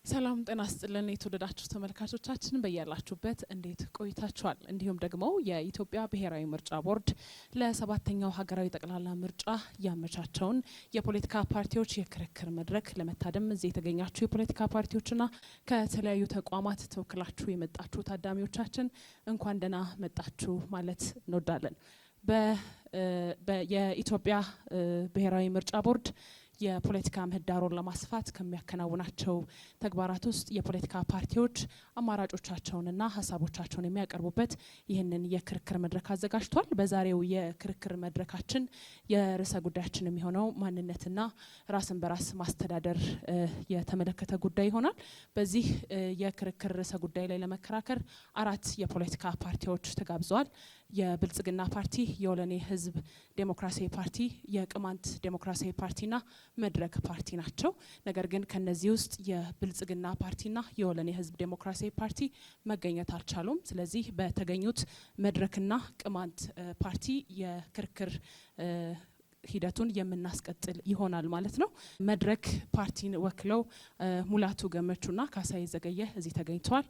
ሰላም ጤና ይስጥልን የተወደዳችሁ ተመልካቾቻችን፣ በያላችሁበት እንዴት ቆይታችኋል? እንዲሁም ደግሞ የኢትዮጵያ ብሔራዊ ምርጫ ቦርድ ለሰባተኛው ሀገራዊ ጠቅላላ ምርጫ ያመቻቸውን የፖለቲካ ፓርቲዎች የክርክር መድረክ ለመታደም እዚህ የተገኛችሁ የፖለቲካ ፓርቲዎችና ከተለያዩ ተቋማት ተወክላችሁ የመጣችሁ ታዳሚዎቻችን፣ እንኳን ደህና መጣችሁ ማለት እንወዳለን። የኢትዮጵያ ብሔራዊ ምርጫ ቦርድ የፖለቲካ ምህዳሩን ለማስፋት ከሚያከናውናቸው ተግባራት ውስጥ የፖለቲካ ፓርቲዎች አማራጮቻቸውንና ሀሳቦቻቸውን የሚያቀርቡበት ይህንን የክርክር መድረክ አዘጋጅቷል። በዛሬው የክርክር መድረካችን የርዕሰ ጉዳያችን የሚሆነው ማንነትና ራስን በራስ ማስተዳደር የተመለከተ ጉዳይ ይሆናል። በዚህ የክርክር ርዕሰ ጉዳይ ላይ ለመከራከር አራት የፖለቲካ ፓርቲዎች ተጋብዘዋል። የብልጽግና ፓርቲ፣ የወለኔ ህዝብ ዴሞክራሲያዊ ፓርቲ፣ የቅማንት ዴሞክራሲያዊ ፓርቲና መድረክ ፓርቲ ናቸው። ነገር ግን ከነዚህ ውስጥ የብልጽግና ፓርቲና የወለኔ ህዝብ ዴሞክራሲያዊ ፓርቲ መገኘት አልቻሉም። ስለዚህ በተገኙት መድረክና ቅማንት ፓርቲ የክርክር ሂደቱን የምናስቀጥል ይሆናል ማለት ነው። መድረክ ፓርቲን ወክለው ሙላቱ ገመቹና ካሳዬ ዘገየ እዚህ ተገኝተዋል።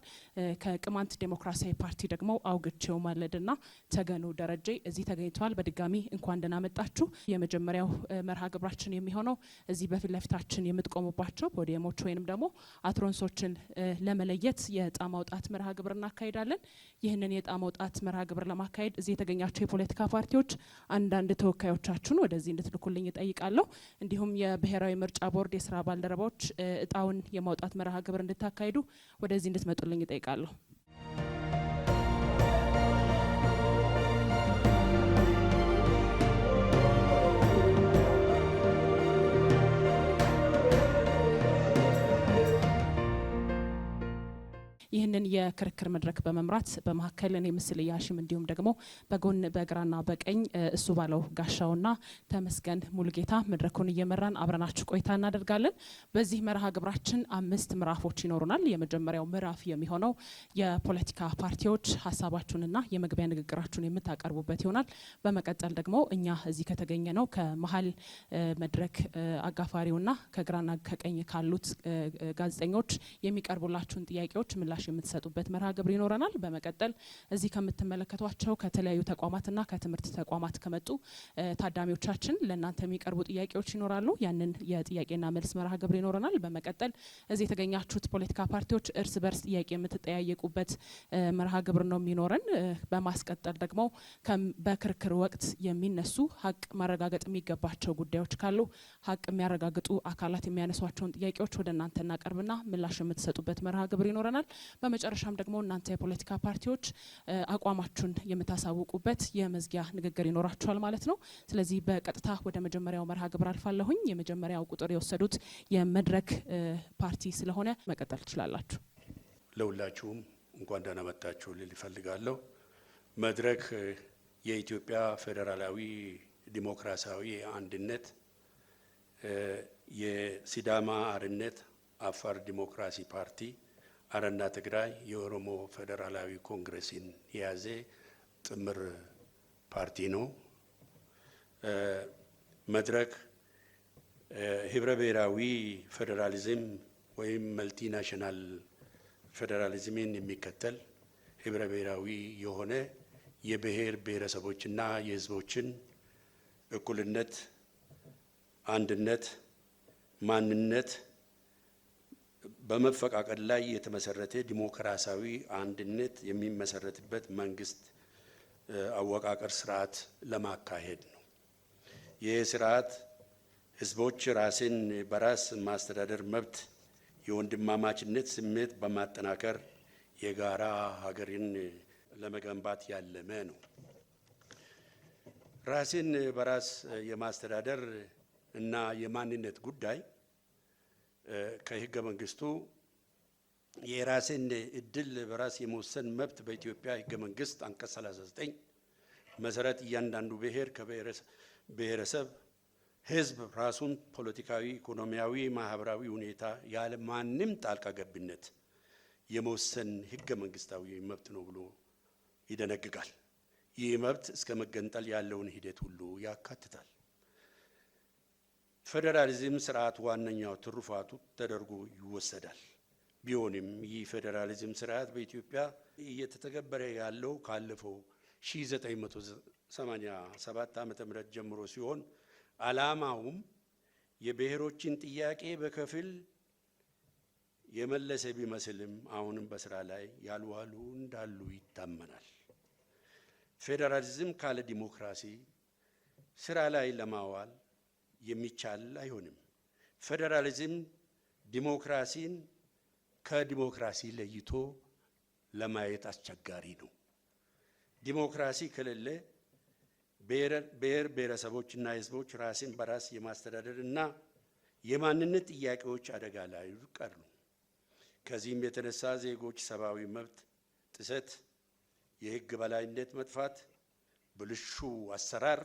ከቅማንት ዴሞክራሲያዊ ፓርቲ ደግሞ አውግቸው ማለድና ተገኑ ደረጀ እዚህ ተገኝተዋል። በድጋሚ እንኳን ደህና መጣችሁ። የመጀመሪያው መርሃ ግብራችን የሚሆነው እዚህ በፊት ለፊታችን የምትቆሙባቸው ፖዲየሞች ወይንም ደግሞ አትሮንሶችን ለመለየት የእጣ ማውጣት መርሃ ግብር እናካሄዳለን። ይህንን የእጣ ማውጣት መርሃ ግብር ለማካሄድ እዚህ የተገኛችሁ የፖለቲካ ፓርቲዎች አንዳንድ ተወካዮቻችሁን ወደዚህ እንድትልኩልኝ እጠይቃለሁ። እንዲሁም የብሔራዊ ምርጫ ቦርድ የስራ ባልደረባዎች እጣውን የማውጣት መርሃ ግብር እንድታካሂዱ ወደዚህ እንድትመጡልኝ እጠይቃለሁ። ይህንን የክርክር መድረክ በመምራት በመካከል እኔ ምስል ያሽም፣ እንዲሁም ደግሞ በጎን በግራና በቀኝ እሱ ባለው ጋሻውና ተመስገን ሙሉጌታ መድረኩን እየመራን አብረናችሁ ቆይታ እናደርጋለን። በዚህ መርሃ ግብራችን አምስት ምዕራፎች ይኖሩናል። የመጀመሪያው ምዕራፍ የሚሆነው የፖለቲካ ፓርቲዎች ሀሳባችሁንና የመግቢያ ንግግራችሁን የምታቀርቡበት ይሆናል። በመቀጠል ደግሞ እኛ እዚህ ከተገኘ ነው ከመሀል መድረክ አጋፋሪውና ከግራና ከቀኝ ካሉት ጋዜጠኞች የሚቀርቡላችሁን ጥያቄዎች ምላሽ የምትሰጡበት መርሃ ግብር ይኖረናል። በመቀጠል እዚህ ከምትመለከቷቸው ከተለያዩ ተቋማትና ከትምህርት ተቋማት ከመጡ ታዳሚዎቻችን ለእናንተ የሚቀርቡ ጥያቄዎች ይኖራሉ። ያንን የጥያቄና መልስ መርሃ ግብር ይኖረናል። በመቀጠል እዚህ የተገኛችሁት ፖለቲካ ፓርቲዎች እርስ በርስ ጥያቄ የምትጠያየቁበት መርሃ ግብር ነው የሚኖረን። በማስቀጠል ደግሞ በክርክር ወቅት የሚነሱ ሀቅ ማረጋገጥ የሚገባቸው ጉዳዮች ካሉ ሀቅ የሚያረጋግጡ አካላት የሚያነሷቸውን ጥያቄዎች ወደ እናንተ እናቀርብና ምላሽ የምትሰጡበት መርሃ ግብር ይኖረናል። በመጨረሻም ደግሞ እናንተ የፖለቲካ ፓርቲዎች አቋማችሁን የምታሳውቁበት የመዝጊያ ንግግር ይኖራችኋል ማለት ነው። ስለዚህ በቀጥታ ወደ መጀመሪያው መርሃ ግብር አልፋለሁኝ። የመጀመሪያው ቁጥር የወሰዱት የመድረክ ፓርቲ ስለሆነ መቀጠል ትችላላችሁ። ለሁላችሁም እንኳን ደህና መጣችሁ ልል እፈልጋለሁ። መድረክ የኢትዮጵያ ፌዴራላዊ ዲሞክራሲያዊ አንድነት፣ የሲዳማ አርነት፣ አፋር ዲሞክራሲ ፓርቲ፣ አረና ትግራይ፣ የኦሮሞ ፌዴራላዊ ኮንግረስን የያዘ ጥምር ፓርቲ ነው። መድረክ ህብረ ብሔራዊ ፌዴራሊዝም ወይም multinational ፌዴራሊዝምን የሚከተል፣ ህብረ ብሔራዊ የሆነ፣ የብሔር ብሔረሰቦችና የህዝቦችን እኩልነት፣ አንድነት፣ ማንነት በመፈቃቀድ ላይ የተመሰረተ ዲሞክራሲያዊ አንድነት የሚመሰረትበት መንግስት አወቃቀር ስርዓት ለማካሄድ ነው። ይህ ስርዓት ህዝቦች ራስን በራስ ማስተዳደር መብት፣ የወንድማማችነት ስሜት በማጠናከር የጋራ ሀገርን ለመገንባት ያለመ ነው። ራስን በራስ የማስተዳደር እና የማንነት ጉዳይ ከህገ መንግስቱ የራስን እድል በራስ የመወሰን መብት በኢትዮጵያ ህገ መንግስት አንቀጽ 39 መሰረት እያንዳንዱ ብሔር ከብሔረሰብ ህዝብ ራሱን ፖለቲካዊ፣ ኢኮኖሚያዊ፣ ማህበራዊ ሁኔታ ያለ ማንም ጣልቃ ገብነት የመወሰን ህገ መንግስታዊ መብት ነው ብሎ ይደነግጋል። ይህ መብት እስከ መገንጠል ያለውን ሂደት ሁሉ ያካትታል። ፌዴራሊዝም ስርዓት ዋነኛው ትሩፋቱ ተደርጎ ይወሰዳል። ቢሆንም ይህ ፌዴራሊዝም ስርዓት በኢትዮጵያ እየተተገበረ ያለው ካለፈው 1987 ዓ.ም ጀምሮ ሲሆን፣ ዓላማውም የብሔሮችን ጥያቄ በከፊል የመለሰ ቢመስልም አሁንም በስራ ላይ ያልዋሉ እንዳሉ ይታመናል። ፌዴራሊዝም ካለ ዲሞክራሲ ስራ ላይ ለማዋል የሚቻል አይሆንም። ፌዴራሊዝም ዲሞክራሲን ከዲሞክራሲ ለይቶ ለማየት አስቸጋሪ ነው። ዲሞክራሲ ከሌለ ብሔር ብሔረሰቦችና ሕዝቦች ራስን በራስ የማስተዳደር እና የማንነት ጥያቄዎች አደጋ ላይ ይወድቃሉ። ከዚህም የተነሳ ዜጎች ሰብአዊ መብት ጥሰት፣ የሕግ በላይነት መጥፋት፣ ብልሹ አሰራር፣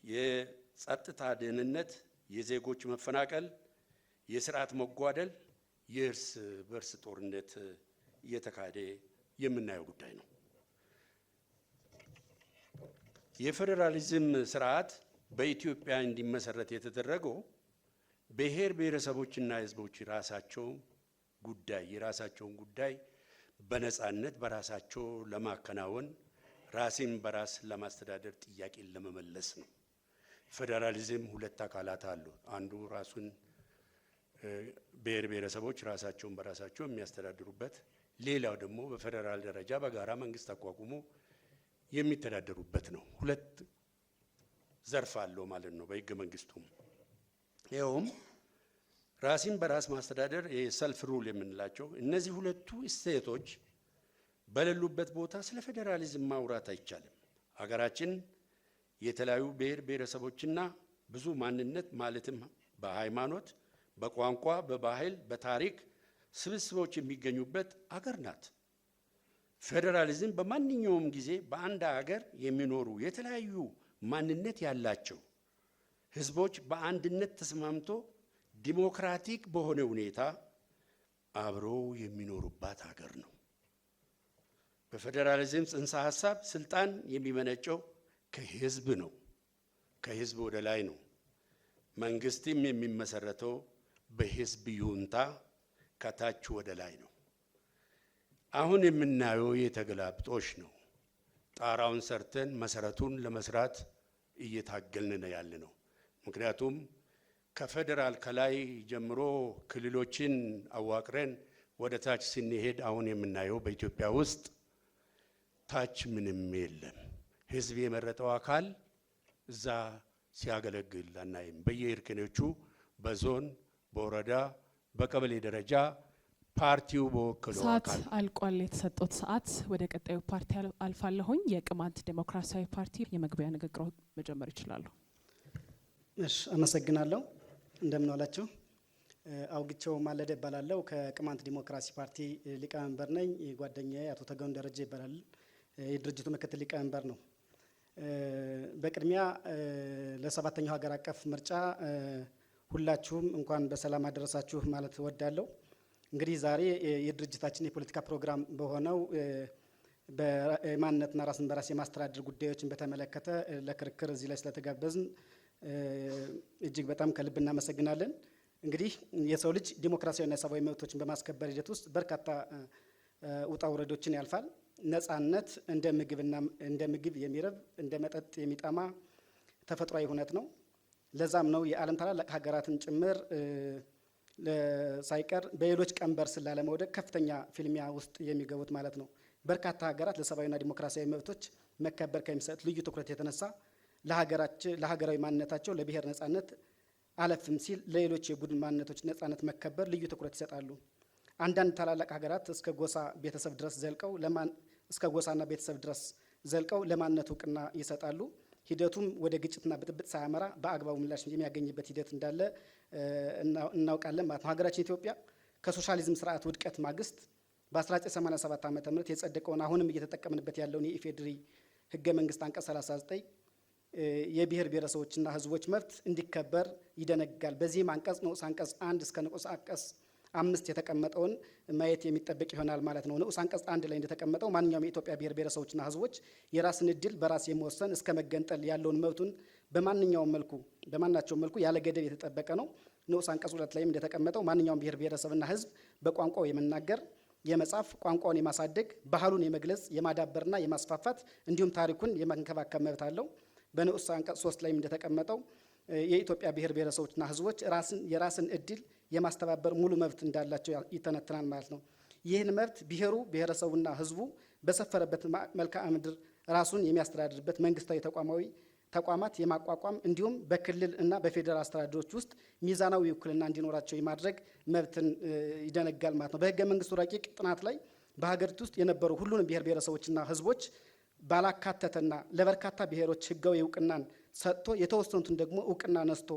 የጸጥታ ደህንነት፣ የዜጎች መፈናቀል፣ የስርዓት መጓደል፣ የእርስ በርስ ጦርነት እየተካሄደ የምናየው ጉዳይ ነው። የፌዴራሊዝም ስርዓት በኢትዮጵያ እንዲመሰረት የተደረገው ብሔር ብሔረሰቦችና ሕዝቦች የራሳቸውን ጉዳይ በነጻነት በራሳቸው ለማከናወን፣ ራስን በራስ ለማስተዳደር ጥያቄን ለመመለስ ነው። ፌዴራሊዝም ሁለት አካላት አሉ። አንዱ ራሱን ብሔር ብሔረሰቦች ራሳቸውን በራሳቸው የሚያስተዳድሩበት፣ ሌላው ደግሞ በፌዴራል ደረጃ በጋራ መንግስት አቋቁሞ የሚተዳደሩበት ነው። ሁለት ዘርፍ አለው ማለት ነው በህገ መንግስቱም። ይኸውም ራስን በራስ ማስተዳደር፣ የ self rule የምንላቸው እነዚህ ሁለቱ እሴቶች በሌሉበት ቦታ ስለ ፌዴራሊዝም ማውራት አይቻልም። ሀገራችን የተለያዩ ብሔር ብሔረሰቦችና ብዙ ማንነት፣ ማለትም በሃይማኖት፣ በቋንቋ፣ በባህል፣ በታሪክ ስብስቦች የሚገኙበት አገር ናት። ፌዴራሊዝም በማንኛውም ጊዜ በአንድ ሀገር የሚኖሩ የተለያዩ ማንነት ያላቸው ህዝቦች በአንድነት ተስማምቶ ዲሞክራቲክ በሆነ ሁኔታ አብረው የሚኖሩባት ሀገር ነው። በፌዴራሊዝም ጽንሰ ሀሳብ ስልጣን የሚመነጨው ከህዝብ ነው። ከህዝብ ወደ ላይ ነው። መንግስትም የሚመሰረተው በህዝብ ይሁንታ ከታች ወደ ላይ ነው። አሁን የምናየው የተገላብጦሽ ነው። ጣራውን ሰርተን መሰረቱን ለመስራት እየታገልን ነው ያለነው። ምክንያቱም ከፌዴራል ከላይ ጀምሮ ክልሎችን አዋቅረን ወደ ታች ስንሄድ አሁን የምናየው በኢትዮጵያ ውስጥ ታች ምንም የለም። ህዝብ የመረጠው አካል እዛ ሲያገለግል አናይም። በየእርከኖቹ በዞን፣ በወረዳ፣ በቀበሌ ደረጃ ፓርቲው በወከለው ሰዓት አካል አልቋል። የተሰጠው ሰዓት። ወደ ቀጣዩ ፓርቲ አልፋለሁኝ። የቅማንት ዴሞክራሲያዊ ፓርቲ የመግቢያ ንግግሮ መጀመር ይችላሉ። እሺ፣ አመሰግናለሁ። እንደምን ዋላችሁ። አውግቸው ማለደ እባላለሁ። ከቅማንት ዲሞክራሲ ፓርቲ ሊቀመንበር ነኝ። ጓደኛዬ አቶ ተገኑ ደረጀ ይባላል። የድርጅቱ ምክትል ሊቀመንበር ነው። በቅድሚያ ለሰባተኛው ሀገር አቀፍ ምርጫ ሁላችሁም እንኳን በሰላም አደረሳችሁ ማለት እወዳለሁ። እንግዲህ ዛሬ የድርጅታችን የፖለቲካ ፕሮግራም በሆነው በማንነትና ራስን በራስ የማስተዳደር ጉዳዮችን በተመለከተ ለክርክር እዚህ ላይ ስለተጋበዝን እጅግ በጣም ከልብ እናመሰግናለን። እንግዲህ የሰው ልጅ ዲሞክራሲያዊና ሰብአዊ መብቶችን በማስከበር ሂደት ውስጥ በርካታ ውጣ ውረዶችን ያልፋል። ነጻነት እንደ ምግብና እንደ ምግብ የሚረብ፣ እንደ መጠጥ የሚጠማ ተፈጥሯዊ ሁነት ነው። ለዛም ነው የዓለም ታላላቅ ሀገራትን ጭምር ሳይቀር በሌሎች ቀንበር ስር ላለመውደቅ ከፍተኛ ፍልሚያ ውስጥ የሚገቡት ማለት ነው። በርካታ ሀገራት ለሰብአዊና ዲሞክራሲያዊ መብቶች መከበር ከሚሰጥ ልዩ ትኩረት የተነሳ ለሀገራዊ ማንነታቸው፣ ለብሔር ነጻነት፣ አለፍም ሲል ለሌሎች የቡድን ማንነቶች ነጻነት መከበር ልዩ ትኩረት ይሰጣሉ። አንዳንድ ታላላቅ ሀገራት እስከ ጎሳና ቤተሰብ ድረስ ዘልቀው ለማንነት እውቅና ይሰጣሉ። ሂደቱም ወደ ግጭትና ብጥብጥ ሳያመራ በአግባቡ ምላሽ የሚያገኝበት ሂደት እንዳለ እናውቃለን ማለት ነው። ሀገራችን ኢትዮጵያ ከሶሻሊዝም ስርዓት ውድቀት ማግስት በ1987 ዓ.ም የጸደቀውን፣ አሁንም እየተጠቀምንበት ያለውን የኢፌዴሪ ህገ መንግስት አንቀጽ 39 የብሔር ብሔረሰቦችና ህዝቦች መብት እንዲከበር ይደነግጋል። በዚህም አንቀጽ ንዑስ አንቀጽ 1 እስከ ንዑስ አንቀጽ 5 የተቀመጠውን ማየት የሚጠበቅ ይሆናል ማለት ነው። ንዑስ አንቀጽ 1 ላይ እንደተቀመጠው ማንኛውም የኢትዮጵያ ብሔር ብሔረሰቦችና ህዝቦች የራስን እድል በራስ የመወሰን እስከ መገንጠል ያለውን መብቱን በማንኛውም መልኩ በማናቸውም መልኩ ያለ ገደብ የተጠበቀ ነው። ንዑስ አንቀጽ 2 ላይም እንደተቀመጠው ማንኛውም ብሔር ብሔረሰብና ሕዝብ በቋንቋው የመናገር፣ የመጻፍ፣ ቋንቋውን የማሳደግ፣ ባህሉን የመግለጽ፣ የማዳበርና የማስፋፋት እንዲሁም ታሪኩን የመንከባከብ መብት አለው። በንዑስ አንቀጽ 3 ላይም እንደተቀመጠው የኢትዮጵያ ብሔር ብሔረሰቦችና ሕዝቦች የራስን እድል የማስተባበር ሙሉ መብት እንዳላቸው ይተነትናል ማለት ነው። ይህን መብት ብሔሩ፣ ብሔረሰቡና ሕዝቡ በሰፈረበት መልክዓ ምድር ራሱን የሚያስተዳድርበት መንግስታዊ ተቋማዊ ተቋማት የማቋቋም እንዲሁም በክልል እና በፌዴራል አስተዳደሮች ውስጥ ሚዛናዊ ውክልና እንዲኖራቸው የማድረግ መብትን ይደነጋል ማለት ነው። በህገ መንግስቱ ረቂቅ ጥናት ላይ በሀገሪቱ ውስጥ የነበሩ ሁሉንም ብሔር ብሔረሰቦችና ህዝቦች ባላካተተና ለበርካታ ብሔሮች ህጋዊ እውቅናን ሰጥቶ የተወሰኑትን ደግሞ እውቅና ነስቶ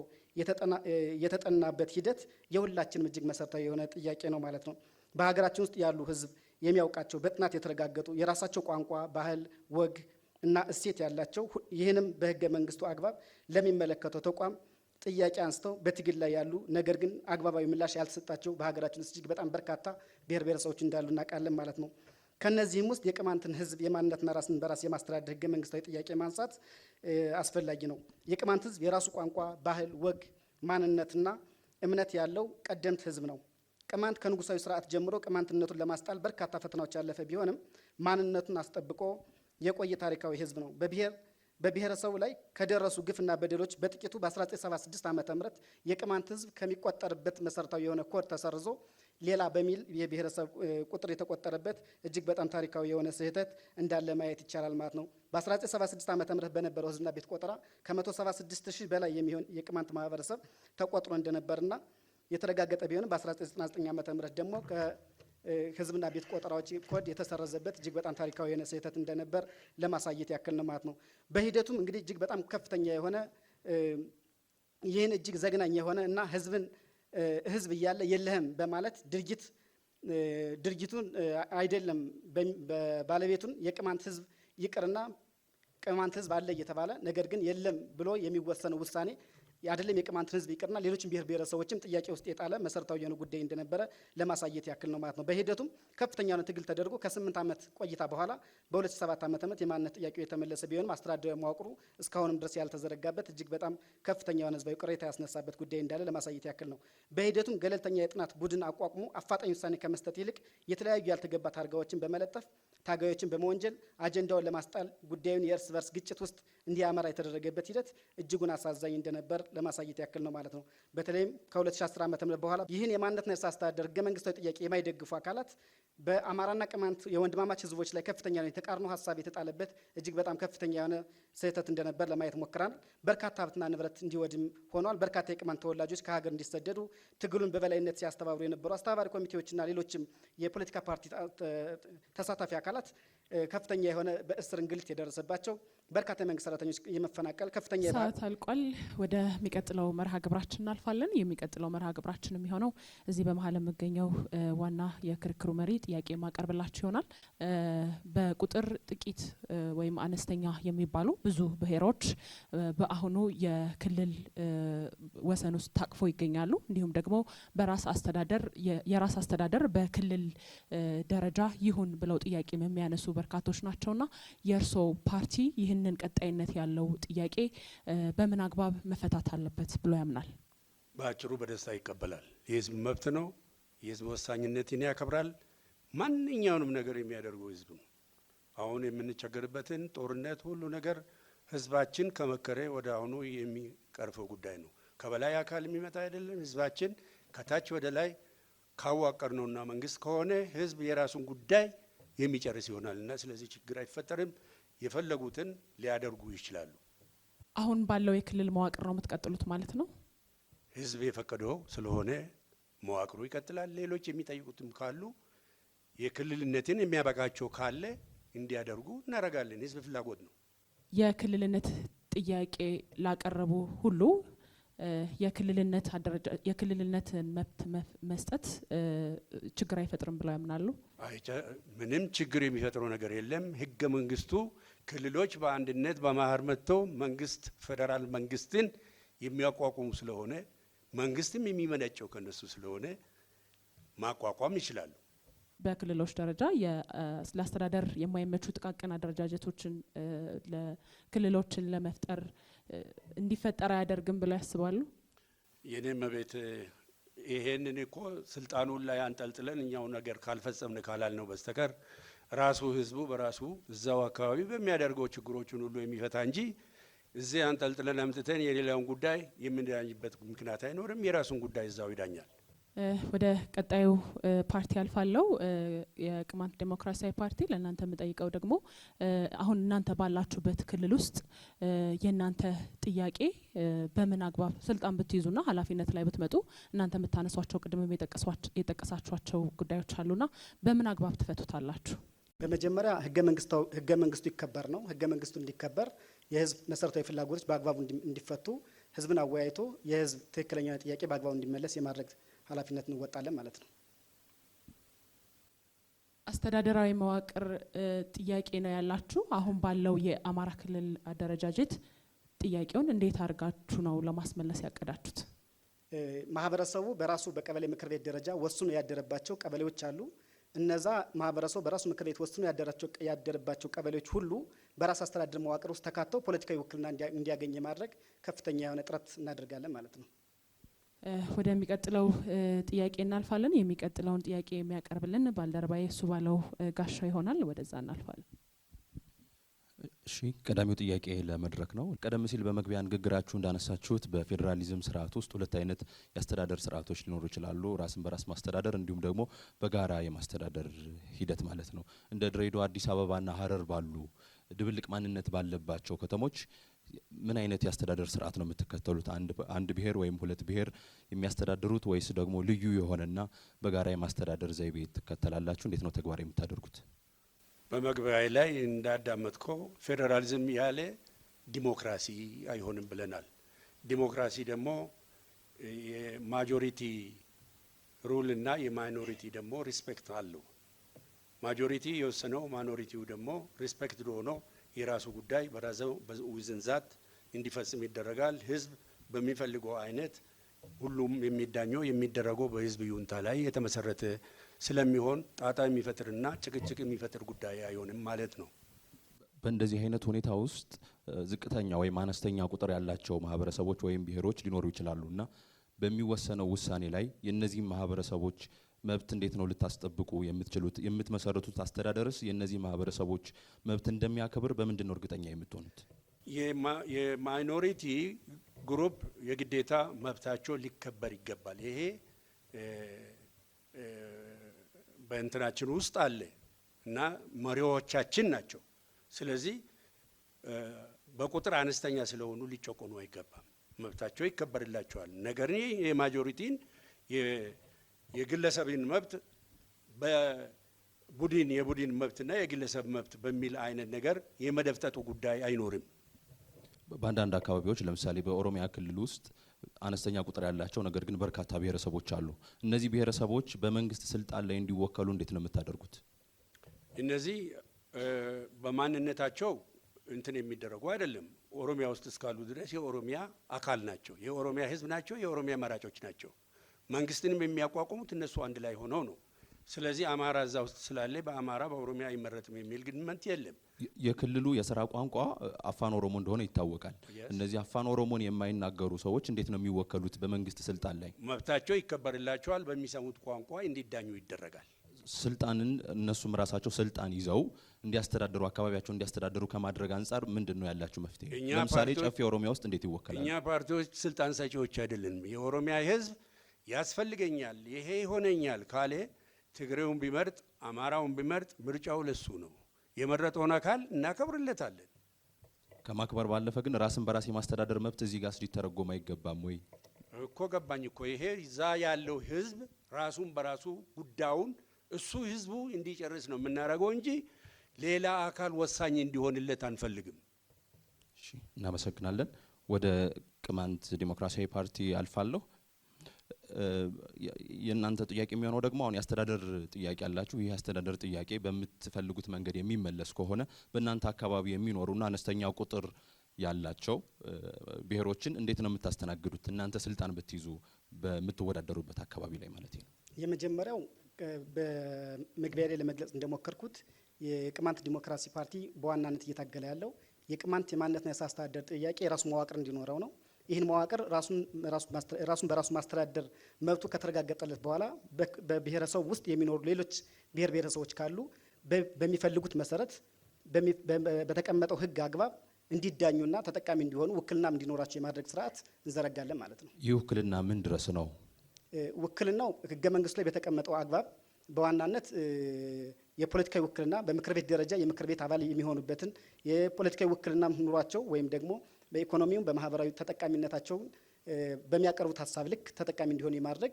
የተጠናበት ሂደት የሁላችንም እጅግ መሰረታዊ የሆነ ጥያቄ ነው ማለት ነው። በሀገራችን ውስጥ ያሉ ህዝብ የሚያውቃቸው፣ በጥናት የተረጋገጡ የራሳቸው ቋንቋ፣ ባህል፣ ወግ እና እሴት ያላቸው፣ ይህንም በህገ መንግስቱ አግባብ ለሚመለከተው ተቋም ጥያቄ አንስተው በትግል ላይ ያሉ፣ ነገር ግን አግባባዊ ምላሽ ያልተሰጣቸው በሀገራችን ውስጥ እጅግ በጣም በርካታ ብሔር ብሔረሰቦች እንዳሉ እናውቃለን ማለት ነው። ከነዚህም ውስጥ የቅማንትን ህዝብ የማንነትና ራስን በራስ የማስተዳደር ህገ መንግስታዊ ጥያቄ ማንሳት አስፈላጊ ነው። የቅማንት ህዝብ የራሱ ቋንቋ፣ ባህል፣ ወግ፣ ማንነትና እምነት ያለው ቀደምት ህዝብ ነው። ቅማንት ከንጉሳዊ ስርዓት ጀምሮ ቅማንትነቱን ለማስጣል በርካታ ፈተናዎች ያለፈ ቢሆንም ማንነቱን አስጠብቆ የቆየ ታሪካዊ ህዝብ ነው። በብሔረሰቡ ላይ ከደረሱ ግፍና በደሎች በጥቂቱ በ1976 ዓ.ም የቅማንት ህዝብ ከሚቆጠርበት መሰረታዊ የሆነ ኮድ ተሰርዞ ሌላ በሚል የብሔረሰብ ቁጥር የተቆጠረበት እጅግ በጣም ታሪካዊ የሆነ ስህተት እንዳለ ማየት ይቻላል ማለት ነው። በ1976 ዓ.ም በነበረው ህዝብና ቤት ቆጠራ ከ176 ሺህ በላይ የሚሆን የቅማንት ማህበረሰብ ተቆጥሮ እንደነበርና የተረጋገጠ ቢሆንም በ1999 ዓ.ም ደግሞ ከህዝብና ቤት ቆጠራዎች ኮድ የተሰረዘበት እጅግ በጣም ታሪካዊ የሆነ ስህተት እንደነበር ለማሳየት ያክል ነው ማለት ነው። በሂደቱም እንግዲህ እጅግ በጣም ከፍተኛ የሆነ፣ ይህን እጅግ ዘግናኝ የሆነ እና ህዝብን ህዝብ እያለ የለህም በማለት ድርጊቱን አይደለም ባለቤቱን የቅማንት ህዝብ ይቅርና ቅማንት ህዝብ አለ እየተባለ ነገር ግን የለም ብሎ የሚወሰነው ውሳኔ አይደለም የቅማንትን ህዝብ ይቅርና ሌሎችን ብሔር ብሔረሰቦችም ጥያቄ ውስጥ የጣለ መሰረታዊ የሆነ ጉዳይ እንደነበረ ለማሳየት ያክል ነው ማለት ነው። በሂደቱም ከፍተኛ የሆነ ትግል ተደርጎ ከ8 ዓመት ቆይታ በኋላ በ2007 ዓ.ም የማንነት ጥያቄው የተመለሰ ቢሆንም አስተዳደራዊ መዋቅሩ እስካሁንም ድረስ ያልተዘረጋበት፣ እጅግ በጣም ከፍተኛ የሆነ ህዝባዊ ቅሬታ ያስነሳበት ጉዳይ እንዳለ ለማሳየት ያክል ነው። በሂደቱም ገለልተኛ የጥናት ቡድን አቋቁሞ አፋጣኝ ውሳኔ ከመስጠት ይልቅ የተለያዩ ያልተገባ ታርጋዎችን በመለጠፍ፣ ታጋዮችን በመወንጀል፣ አጀንዳውን ለማስጣል ጉዳዩን የእርስ በርስ ግጭት ውስጥ እንዲያመራ የተደረገበት ሂደት እጅጉን አሳዛኝ እንደነበር ለማሳየት ያክል ነው ማለት ነው። በተለይም ከ2010 ዓ.ም በኋላ ይህን የማንነትና የራስ አስተዳደር ህገ መንግስታዊ ጥያቄ የማይደግፉ አካላት በአማራና ቅማንት የወንድማማች ህዝቦች ላይ ከፍተኛ የሆነ የተቃርኖ ሀሳብ የተጣለበት እጅግ በጣም ከፍተኛ የሆነ ስህተት እንደነበር ለማየት ሞክረናል። በርካታ ሀብትና ንብረት እንዲወድም ሆኗል። በርካታ የቅማንት ተወላጆች ከሀገር እንዲሰደዱ፣ ትግሉን በበላይነት ሲያስተባብሩ የነበሩ አስተባባሪ ኮሚቴዎችና ሌሎችም የፖለቲካ ፓርቲ ተሳታፊ አካላት ከፍተኛ የሆነ በእስር እንግልት የደረሰባቸው፣ በርካታ የመንግስት ሰራተኞች የመፈናቀል ከፍተኛ ሰዓት አልቋል። ወደሚቀጥለው መርሃ ግብራችን እናልፋለን። የሚቀጥለው መርሃ ግብራችን የሚሆነው እዚህ በመሀል የሚገኘው ዋና የክርክሩ መሪ ጥያቄ የማቀርብላችሁ ይሆናል። በቁጥር ጥቂት ወይም አነስተኛ የሚባሉ ብዙ ብሔሮች በአሁኑ የክልል ወሰን ውስጥ ታቅፎ ይገኛሉ። እንዲሁም ደግሞ በራስ አስተዳደር የራስ አስተዳደር በክልል ደረጃ ይሁን ብለው ጥያቄ የሚያነሱ በርካቶች ናቸውና የእርስዎ ፓርቲ ይህንን ቀጣይነት ያለው ጥያቄ በምን አግባብ መፈታት አለበት ብሎ ያምናል? በአጭሩ በደስታ ይቀበላል። የህዝብ መብት ነው። የህዝብ ወሳኝነትን ያከብራል። ማንኛውንም ነገር የሚያደርገው ህዝብ ነው። አሁን የምንቸገርበትን ጦርነት ሁሉ ነገር ህዝባችን ከመከረ ወደ አሁኑ የሚቀርፈው ጉዳይ ነው። ከበላይ አካል የሚመጣ አይደለም። ህዝባችን ከታች ወደ ላይ ካዋቀር ነውና መንግስት ከሆነ ህዝብ የራሱን ጉዳይ የሚጨርስ ይሆናል እና ስለዚህ ችግር አይፈጠርም። የፈለጉትን ሊያደርጉ ይችላሉ። አሁን ባለው የክልል መዋቅር ነው የምትቀጥሉት ማለት ነው? ህዝብ የፈቀደው ስለሆነ መዋቅሩ ይቀጥላል። ሌሎች የሚጠይቁትም ካሉ የክልልነትን የሚያበቃቸው ካለ እንዲያደርጉ እናደርጋለን። ህዝብ ፍላጎት ነው። የክልልነት ጥያቄ ላቀረቡ ሁሉ የክልልነትን መብት መስጠት ችግር አይፈጥርም ብለው ያምናሉ? ምንም ችግር የሚፈጥረው ነገር የለም። ህገ መንግስቱ ክልሎች በአንድነት በማህበር መጥተው መንግስት ፌዴራል መንግስትን የሚያቋቁሙ ስለሆነ፣ መንግስትም የሚመነጨው ከነሱ ስለሆነ ማቋቋም ይችላሉ። በክልሎች ደረጃ ለአስተዳደር የማይመቹ ጥቃቅን አደረጃጀቶችን ክልሎችን ለመፍጠር እንዲፈጠር አያደርግም ብለው ያስባሉ? የኔ መቤት፣ ይሄንን እኮ ስልጣኑን ላይ አንጠልጥለን እኛው ነገር ካልፈጸምን ካላልነው በስተቀር ራሱ ህዝቡ በራሱ እዛው አካባቢ በሚያደርገው ችግሮችን ሁሉ የሚፈታ እንጂ እዚህ አንጠልጥለን አምጥተን የሌላውን ጉዳይ የምንዳኝበት ምክንያት አይኖርም። የራሱን ጉዳይ እዛው ይዳኛል። ወደ ቀጣዩ ፓርቲ አልፋለሁ። የቅማንት ዴሞክራሲያዊ ፓርቲ፣ ለእናንተ የምጠይቀው ደግሞ አሁን እናንተ ባላችሁበት ክልል ውስጥ የእናንተ ጥያቄ በምን አግባብ ስልጣን ብትይዙና ኃላፊነት ላይ ብትመጡ እናንተ የምታነሷቸው ቅድምም የጠቀሳችኋቸው ጉዳዮች አሉና በምን አግባብ ትፈቱታላችሁ? በመጀመሪያ ህገ መንግስቱ ይከበር ነው። ህገ መንግስቱ እንዲከበር፣ የህዝብ መሰረታዊ ፍላጎቶች በአግባቡ እንዲፈቱ፣ ህዝብን አወያይቶ የህዝብ ትክክለኛ ጥያቄ በአግባቡ እንዲመለስ የማድረግ ኃላፊነት እንወጣለን ማለት ነው። አስተዳደራዊ መዋቅር ጥያቄ ነው ያላችሁ። አሁን ባለው የአማራ ክልል አደረጃጀት ጥያቄውን እንዴት አድርጋችሁ ነው ለማስመለስ ያቀዳችሁት? ማህበረሰቡ በራሱ በቀበሌ ምክር ቤት ደረጃ ወስኖ ያደረባቸው ቀበሌዎች አሉ። እነዛ ማህበረሰቡ በራሱ ምክር ቤት ወስኖ ያደረባቸው ቀበሌዎች ሁሉ በራስ አስተዳደር መዋቅር ውስጥ ተካተው ፖለቲካዊ ውክልና እንዲያገኝ የማድረግ ከፍተኛ የሆነ ጥረት እናደርጋለን ማለት ነው። ወደሚቀጥለው ጥያቄ እናልፋለን። የሚቀጥለውን ጥያቄ የሚያቀርብልን ባልደረባዬ እሱባለው ጋሻው ይሆናል። ወደዛ እናልፋለን። እሺ፣ ቀዳሚው ጥያቄ ለመድረክ ነው። ቀደም ሲል በመግቢያ ንግግራችሁ እንዳነሳችሁት በፌዴራሊዝም ስርዓት ውስጥ ሁለት አይነት የአስተዳደር ስርዓቶች ሊኖሩ ይችላሉ። ራስን በራስ ማስተዳደር እንዲሁም ደግሞ በጋራ የማስተዳደር ሂደት ማለት ነው። እንደ ድሬዳዋ፣ አዲስ አበባና ሀረር ባሉ ድብልቅ ማንነት ባለባቸው ከተሞች ምን አይነት የአስተዳደር ስርዓት ነው የምትከተሉት? አንድ ብሔር ወይም ሁለት ብሔር የሚያስተዳድሩት ወይስ ደግሞ ልዩ የሆነና በጋራ የማስተዳደር ዘይቤ ትከተላላችሁ? እንዴት ነው ተግባራዊ የምታደርጉት? በመግቢያ ላይ እንዳዳመጥከው ፌዴራሊዝም ያለ ዲሞክራሲ አይሆንም ብለናል። ዲሞክራሲ ደግሞ የ majority rule እና የ minority ደግሞ respect አለው። Majority የወሰነው minority ው ደግሞ respect ሆኖ የራሱ ጉዳይ በራሱ within that እንዲፈጽም ይደረጋል። ህዝብ በሚፈልገው አይነት ሁሉም የሚዳኘው የሚደረገው በህዝብ ይሁንታ ላይ የተመሰረተ ስለሚሆን ጣጣ የሚፈጥርና ጭቅጭቅ የሚፈጥር ጉዳይ አይሆንም ማለት ነው። በእንደዚህ አይነት ሁኔታ ውስጥ ዝቅተኛ ወይም አነስተኛ ቁጥር ያላቸው ማህበረሰቦች ወይም ብሔሮች ሊኖሩ ይችላሉ እና በሚወሰነው ውሳኔ ላይ የእነዚህ ማህበረሰቦች መብት እንዴት ነው ልታስጠብቁ የምትችሉት? የምትመሰርቱት አስተዳደርስ የእነዚህ ማህበረሰቦች መብት እንደሚያከብር በምንድን ነው እርግጠኛ የምትሆኑት? የ minority group የግዴታ መብታቸው ሊከበር ይገባል። ይሄ በእንትናችን ውስጥ አለ እና መሪዎቻችን ናቸው። ስለዚህ በቁጥር አነስተኛ ስለሆኑ ሊጨቆኑ አይገባም። መብታቸው ይከበርላቸዋል። ነገር ግን የ majority ን የግለሰብን መብት በቡድን የቡድን መብትና የግለሰብ መብት በሚል አይነት ነገር የመደፍጠጡ ጉዳይ አይኖርም። በአንዳንድ አካባቢዎች ለምሳሌ በኦሮሚያ ክልል ውስጥ አነስተኛ ቁጥር ያላቸው ነገር ግን በርካታ ብሔረሰቦች አሉ። እነዚህ ብሔረሰቦች በመንግስት ስልጣን ላይ እንዲወከሉ እንዴት ነው የምታደርጉት? እነዚህ በማንነታቸው እንትን የሚደረጉ አይደለም። ኦሮሚያ ውስጥ እስካሉ ድረስ የኦሮሚያ አካል ናቸው፣ የኦሮሚያ ሕዝብ ናቸው፣ የኦሮሚያ መራጮች ናቸው። መንግስትንም የሚያቋቁሙት እነሱ አንድ ላይ ሆነው ነው። ስለዚህ አማራ እዛ ውስጥ ስላለ በአማራ በኦሮሚያ አይመረጥም የሚል ግምት የለም። የክልሉ የስራ ቋንቋ አፋን ኦሮሞ እንደሆነ ይታወቃል። እነዚህ አፋን ኦሮሞን የማይናገሩ ሰዎች እንዴት ነው የሚወከሉት በመንግስት ስልጣን ላይ? መብታቸው ይከበርላቸዋል። በሚሰሙት ቋንቋ እንዲዳኙ ይደረጋል። ስልጣንን እነሱም ራሳቸው ስልጣን ይዘው እንዲያስተዳድሩ፣ አካባቢያቸው እንዲያስተዳድሩ ከማድረግ አንጻር ምንድን ነው ያላችሁ መፍትሄ? ለምሳሌ ጨፌ ኦሮሚያ ውስጥ እንዴት ይወከላል? እኛ ፓርቲዎች ስልጣን ሰጪዎች አይደለንም። የኦሮሚያ ህዝብ ያስፈልገኛል፣ ይሄ ይሆነኛል ካለ ትግሬውን ቢመርጥ አማራውን ቢመርጥ ምርጫው ለሱ ነው። የመረጠውን አካል እናከብርለታለን። ከማክበር ባለፈ ግን ራስን በራስ የማስተዳደር መብት እዚህ ጋር ሊተረጎም አይገባም ወይ? እኮ ገባኝ እኮ። ይሄ እዛ ያለው ህዝብ ራሱን በራሱ ጉዳዩን እሱ ህዝቡ እንዲጨርስ ነው የምናደርገው እንጂ ሌላ አካል ወሳኝ እንዲሆንለት አንፈልግም። እሺ፣ እናመሰግናለን። ወደ ቅማንት ዲሞክራሲያዊ ፓርቲ አልፋለሁ። የእናንተ ጥያቄ የሚሆነው ደግሞ አሁን የአስተዳደር ጥያቄ አላችሁ። ይህ የአስተዳደር ጥያቄ በምትፈልጉት መንገድ የሚመለስ ከሆነ በእናንተ አካባቢ የሚኖሩና አነስተኛ ቁጥር ያላቸው ብሔሮችን እንዴት ነው የምታስተናግዱት? እናንተ ስልጣን ብትይዙ በምትወዳደሩበት አካባቢ ላይ ማለት ነው። የመጀመሪያው በመግቢያ ላይ ለመግለጽ እንደሞከርኩት የቅማንት ዲሞክራሲ ፓርቲ በዋናነት እየታገለ ያለው የቅማንት የማንነትና የራስ አስተዳደር ጥያቄ የራሱ መዋቅር እንዲኖረው ነው። ይህን መዋቅር ራሱን በራሱ ማስተዳደር መብቱ ከተረጋገጠለት በኋላ በብሔረሰቡ ውስጥ የሚኖሩ ሌሎች ብሔር ብሔረሰቦች ካሉ በሚፈልጉት መሰረት በተቀመጠው ሕግ አግባብ እንዲዳኙና ተጠቃሚ እንዲሆኑ ውክልናም እንዲኖራቸው የማድረግ ስርዓት እንዘረጋለን ማለት ነው። ይህ ውክልና ምን ድረስ ነው? ውክልናው ህገ መንግስቱ ላይ በተቀመጠው አግባብ በዋናነት የፖለቲካዊ ውክልና በምክር ቤት ደረጃ የምክር ቤት አባል የሚሆኑበትን የፖለቲካዊ ውክልና ኑሯቸው ወይም ደግሞ በኢኮኖሚውም በማህበራዊ ተጠቃሚነታቸውን በሚያቀርቡት ሀሳብ ልክ ተጠቃሚ እንዲሆኑ የማድረግ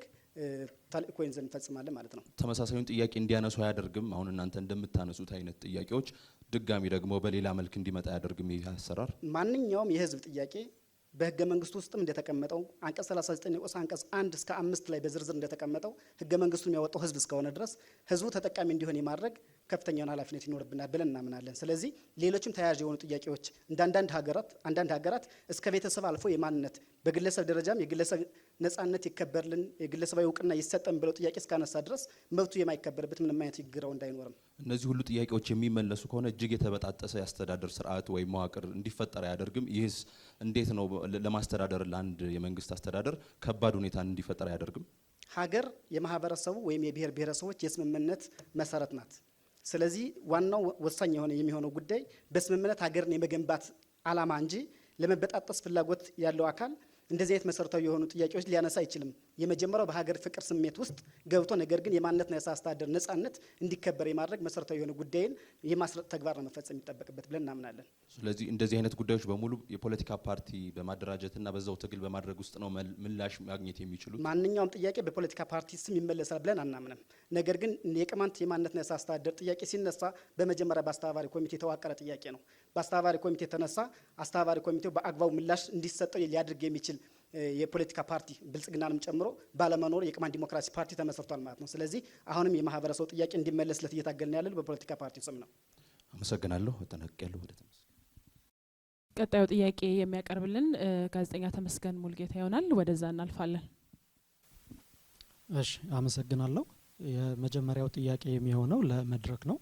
ተልእኮ ይዘን እንፈጽማለን ማለት ነው። ተመሳሳዩን ጥያቄ እንዲያነሱ አያደርግም? አሁን እናንተ እንደምታነሱት አይነት ጥያቄዎች ድጋሚ ደግሞ በሌላ መልክ እንዲመጣ አያደርግም? ይህ አሰራር ማንኛውም የህዝብ ጥያቄ በህገ መንግስቱ ውስጥም እንደተቀመጠው አንቀጽ 39 ንዑስ አንቀጽ 1 እስከ 5 ላይ በዝርዝር እንደተቀመጠው ህገ መንግስቱን የሚያወጣው ህዝብ እስከሆነ ድረስ ህዝቡ ተጠቃሚ እንዲሆን የማድረግ ከፍተኛውን ኃላፊነት ይኖርብናል ብለን እናምናለን። ስለዚህ ሌሎችም ተያያዥ የሆኑ ጥያቄዎች እንደ አንዳንድ ሀገራት እስከ ቤተሰብ አልፎ የማንነት በግለሰብ ደረጃም የግለሰብ ነጻነት ይከበርልን፣ የግለሰባዊ እውቅና ይሰጠን ብለው ጥያቄ እስካነሳ ድረስ መብቱ የማይከበርበት ምንም አይነት ground አይኖርም። እነዚህ ሁሉ ጥያቄዎች የሚመለሱ ከሆነ እጅግ የተበጣጠሰ የአስተዳደር ስርዓት ወይም መዋቅር እንዲፈጠር አያደርግም? ይህስ እንዴት ነው ለማስተዳደር ለአንድ የመንግስት አስተዳደር ከባድ ሁኔታ እንዲፈጠር አያደርግም? ሀገር የማህበረሰቡ ወይም የብሔር ብሔረሰቦች የስምምነት መሰረት ናት። ስለዚህ ዋናው ወሳኝ የሆነ የሚሆነው ጉዳይ በስምምነት ሀገርን የመገንባት ዓላማ እንጂ ለመበጣጠስ ፍላጎት ያለው አካል እንደዚህ አይነት መሰረታዊ የሆኑ ጥያቄዎች ሊያነሳ አይችልም። የመጀመሪያው በሀገር ፍቅር ስሜት ውስጥ ገብቶ ነገር ግን የማንነትና የራስ አስተዳደር ነጻነት እንዲከበር የማድረግ መሰረታዊ የሆነ ጉዳይን የማስረጥ ተግባር ነው መፈጸም የሚጠበቅበት ብለን እናምናለን። ስለዚህ እንደዚህ አይነት ጉዳዮች በሙሉ የፖለቲካ ፓርቲ በማደራጀትና በዛው ትግል በማድረግ ውስጥ ነው ምላሽ ማግኘት የሚችሉት። ማንኛውም ጥያቄ በፖለቲካ ፓርቲ ስም ይመለሳል ብለን አናምንም። ነገር ግን የቅማንት የማንነትና የራስ አስተዳደር ጥያቄ ሲነሳ በመጀመሪያ በአስተባባሪ ኮሚቴ የተዋቀረ ጥያቄ ነው። በአስተባባሪ ኮሚቴ የተነሳ አስተባባሪ ኮሚቴው በአግባቡ ምላሽ እንዲሰጠው ሊያደርግ የሚችል የፖለቲካ ፓርቲ ብልጽግናንም ጨምሮ ባለመኖር የቅማንት ዲሞክራሲ ፓርቲ ተመስርቷል ማለት ነው። ስለዚህ አሁንም የማህበረሰቡ ጥያቄ እንዲመለስለት እየታገልን ያለን በፖለቲካ ፓርቲው ስም ነው። አመሰግናለሁ። አጠናቅቄያለሁ። ወደ ተመስገን። ቀጣዩ ጥያቄ የሚያቀርብልን ጋዜጠኛ ተመስገን ሙልጌታ ይሆናል። ወደዛ እናልፋለን። እሺ፣ አመሰግናለሁ። የመጀመሪያው ጥያቄ የሚሆነው ለመድረክ ነው።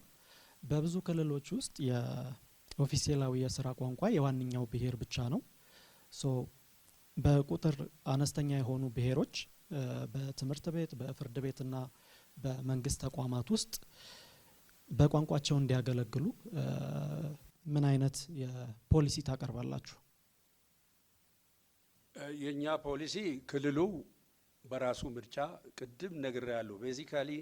በብዙ ክልሎች ውስጥ የኦፊሴላዊ የስራ ቋንቋ የዋነኛው ብሔር ብቻ ነው። So በቁጥር አነስተኛ የሆኑ ብሔሮች በትምህርት ቤት፣ በፍርድ ቤትና በመንግስት ተቋማት ውስጥ በቋንቋቸው እንዲያገለግሉ ምን አይነት የፖሊሲ ታቀርባላችሁ? የእኛ ፖሊሲ ክልሉ በራሱ ምርጫ ቅድም ነግሬያለሁ። Basically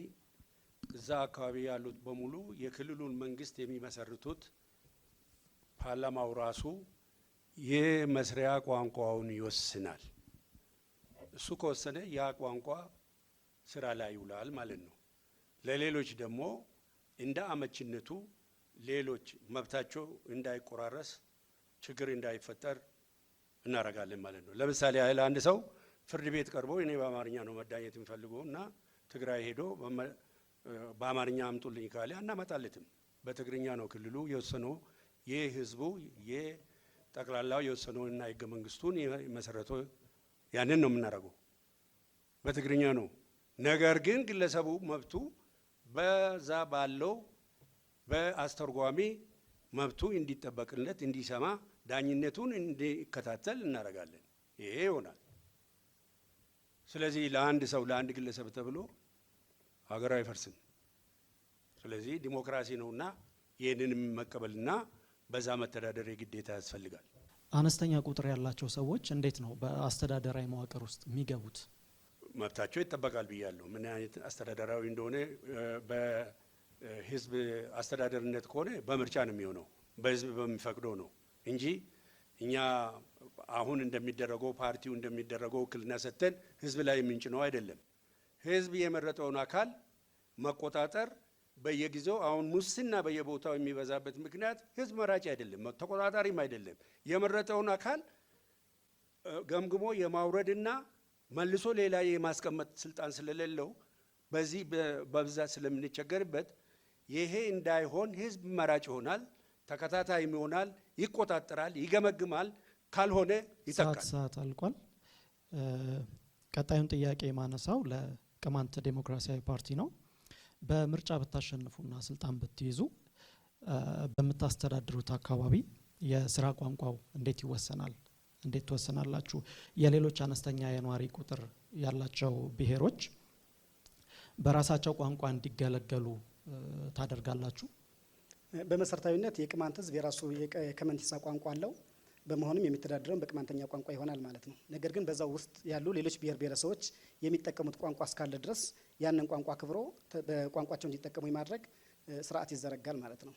እዛ አካባቢ ያሉት በሙሉ የክልሉን መንግስት የሚመሰርቱት ፓርላማው ራሱ የመስሪያ ቋንቋውን ይወስናል። እሱ ከወሰነ ያ ቋንቋ ስራ ላይ ይውላል ማለት ነው። ለሌሎች ደግሞ እንደ አመችነቱ ሌሎች መብታቸው እንዳይቆራረስ፣ ችግር እንዳይፈጠር እናደርጋለን ማለት ነው። ለምሳሌ ያህል አንድ ሰው ፍርድ ቤት ቀርቦ እኔ በአማርኛ ነው መዳኘት የምፈልገው እና ትግራይ ሄዶ በአማርኛ አምጡልኝ ካለ አናመጣለትም። በትግርኛ ነው ክልሉ የወሰነው፣ የህዝቡ የጠቅላላው የወሰነውና ህገ መንግስቱን የመሰረተው ያንን ነው የምናደርገው፣ በትግርኛ ነው። ነገር ግን ግለሰቡ መብቱ በዛ ባለው በአስተርጓሚ መብቱ እንዲጠበቅለት፣ እንዲሰማ፣ ዳኝነቱን እንዲከታተል እናደርጋለን። ይሄ ይሆናል። ስለዚህ ለአንድ ሰው፣ ለአንድ ግለሰብ ተብሎ ሀገር አይፈርስም። ስለዚህ ዲሞክራሲ ነውና ይህንንም መቀበልና በዛ መተዳደር የግዴታ ያስፈልጋል። አነስተኛ ቁጥር ያላቸው ሰዎች እንዴት ነው በአስተዳደራዊ መዋቅር ውስጥ የሚገቡት? መብታቸው ይጠበቃል ብያለሁ። ምን አይነት አስተዳደራዊ እንደሆነ በህዝብ አስተዳደርነት ከሆነ በምርጫ ነው የሚሆነው፣ በህዝብ በሚፈቅደው ነው እንጂ እኛ አሁን እንደሚደረገው፣ ፓርቲው እንደሚደረገው ውክልና ሰጥተን ህዝብ ላይ የምንጭነው አይደለም። ህዝብ የመረጠውን አካል መቆጣጠር በየጊዜው አሁን ሙስና በየቦታው የሚበዛበት ምክንያት ህዝብ መራጭ አይደለም፣ ተቆጣጣሪም አይደለም። የመረጠውን አካል ገምግሞ የማውረድና መልሶ ሌላ የማስቀመጥ ስልጣን ስለሌለው በዚህ በብዛት ስለምንቸገርበት ይሄ እንዳይሆን ህዝብ መራጭ ይሆናል፣ ተከታታይም ይሆናል፣ ይቆጣጠራል፣ ይገመግማል። ካልሆነ ይተካል። ሰዓት አልቋል። ቀጣዩን ጥያቄ የማነሳው ለቅማንት ዴሞክራሲያዊ ፓርቲ ነው። በምርጫ ብታሸንፉና ስልጣን ብትይዙ በምታስተዳድሩት አካባቢ የስራ ቋንቋው እንዴት ይወሰናል? እንዴት ትወስናላችሁ? የሌሎች አነስተኛ የነዋሪ ቁጥር ያላቸው ብሔሮች በራሳቸው ቋንቋ እንዲገለገሉ ታደርጋላችሁ? በመሰረታዊነት የቅማንት ህዝብ የራሱ የከመንቲሳ ቋንቋ አለው። በመሆኑም የሚተዳደረው በቅማንተኛ ቋንቋ ይሆናል ማለት ነው። ነገር ግን በዛው ውስጥ ያሉ ሌሎች ብሔር ብሔረሰቦች የሚጠቀሙት ቋንቋ እስካለ ድረስ ያንን ቋንቋ አክብሮ በቋንቋቸው እንዲጠቀሙ የማድረግ ስርዓት ይዘረጋል ማለት ነው።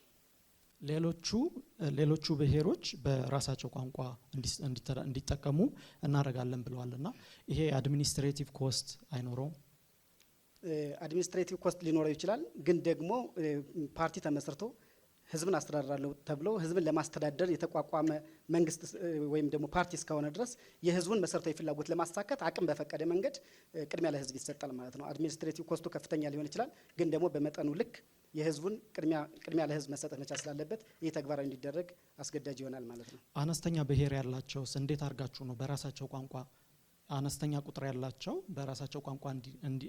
ሌሎቹ ብሔሮች በራሳቸው ቋንቋ እንዲጠቀሙ እናደርጋለን ብለዋልና ይሄ administrative cost አይኖረውም? Administrative cost ሊኖረው ይችላል። ግን ደግሞ ፓርቲ ተመስርቶ ህዝብን አስተዳድራለሁ ተብሎ ህዝብን ለማስተዳደር የተቋቋመ መንግስት ወይም ደግሞ ፓርቲ እስከሆነ ድረስ የህዝቡን መሰረታዊ ፍላጎት ለማሳካት አቅም በፈቀደ መንገድ ቅድሚያ ለህዝብ ይሰጣል ማለት ነው። Administrative cost ኡ ከፍተኛ ሊሆን ይችላል። ግን ደግሞ በመጠኑ ልክ የህዝቡን ቅድሚያ ለህዝብ መሰጠት መቻል ስላለበት ይህ ተግባራዊ እንዲደረግ አስገዳጅ ይሆናል ማለት ነው። አነስተኛ ብሔር ያላቸውስ እንዴት አድርጋችሁ ነው በራሳቸው ቋንቋ አነስተኛ ቁጥር ያላቸው በራሳቸው ቋንቋ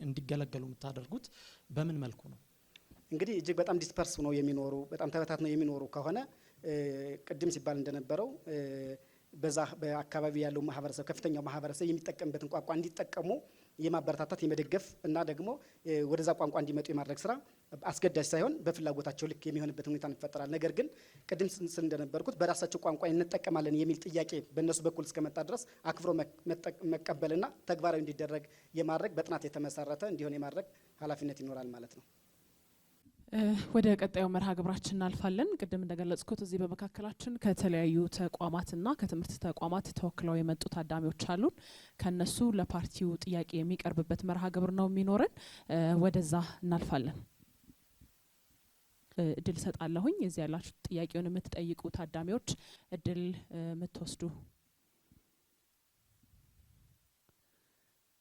እንዲገለገሉ የምታደርጉት በምን መልኩ ነው? እንግዲህ እጅግ በጣም disperse ነው የሚኖሩ፣ በጣም ተበታትነው የሚኖሩ ከሆነ ቅድም ሲባል እንደነበረው በዛ በአካባቢ ያለው ማህበረሰብ፣ ከፍተኛው ማህበረሰብ የሚጠቀምበትን ቋንቋ እንዲጠቀሙ የማበረታታት፣ የመደገፍ እና ደግሞ ወደዛ ቋንቋ እንዲመጡ የማድረግ ስራ አስገዳጅ ሳይሆን በፍላጎታቸው ልክ የሚሆንበት ሁኔታ ይፈጠራል። ነገር ግን ቅድም ስል እንደነበርኩት በራሳቸው ቋንቋ እንጠቀማለን የሚል ጥያቄ በእነሱ በኩል እስከመጣ ድረስ አክብሮ መቀበልና ተግባራዊ እንዲደረግ የማድረግ፣ በጥናት የተመሰረተ እንዲሆን የማድረግ ኃላፊነት ይኖራል ማለት ነው። ወደ ቀጣዩ መርሃ ግብራችን እናልፋለን። ቅድም እንደገለጽኩት እዚህ በመካከላችን ከተለያዩ ተቋማትና ከትምህርት ተቋማት ተወክለው የመጡ ታዳሚዎች አሉን። ከነሱ ለፓርቲው ጥያቄ የሚቀርብበት መርሃ ግብር ነው የሚኖረን። ወደዛ እናልፋለን። እድል ሰጣለሁኝ። እዚህ ያላችሁ ጥያቄውን የምትጠይቁ ታዳሚዎች እድል የምትወስዱ፣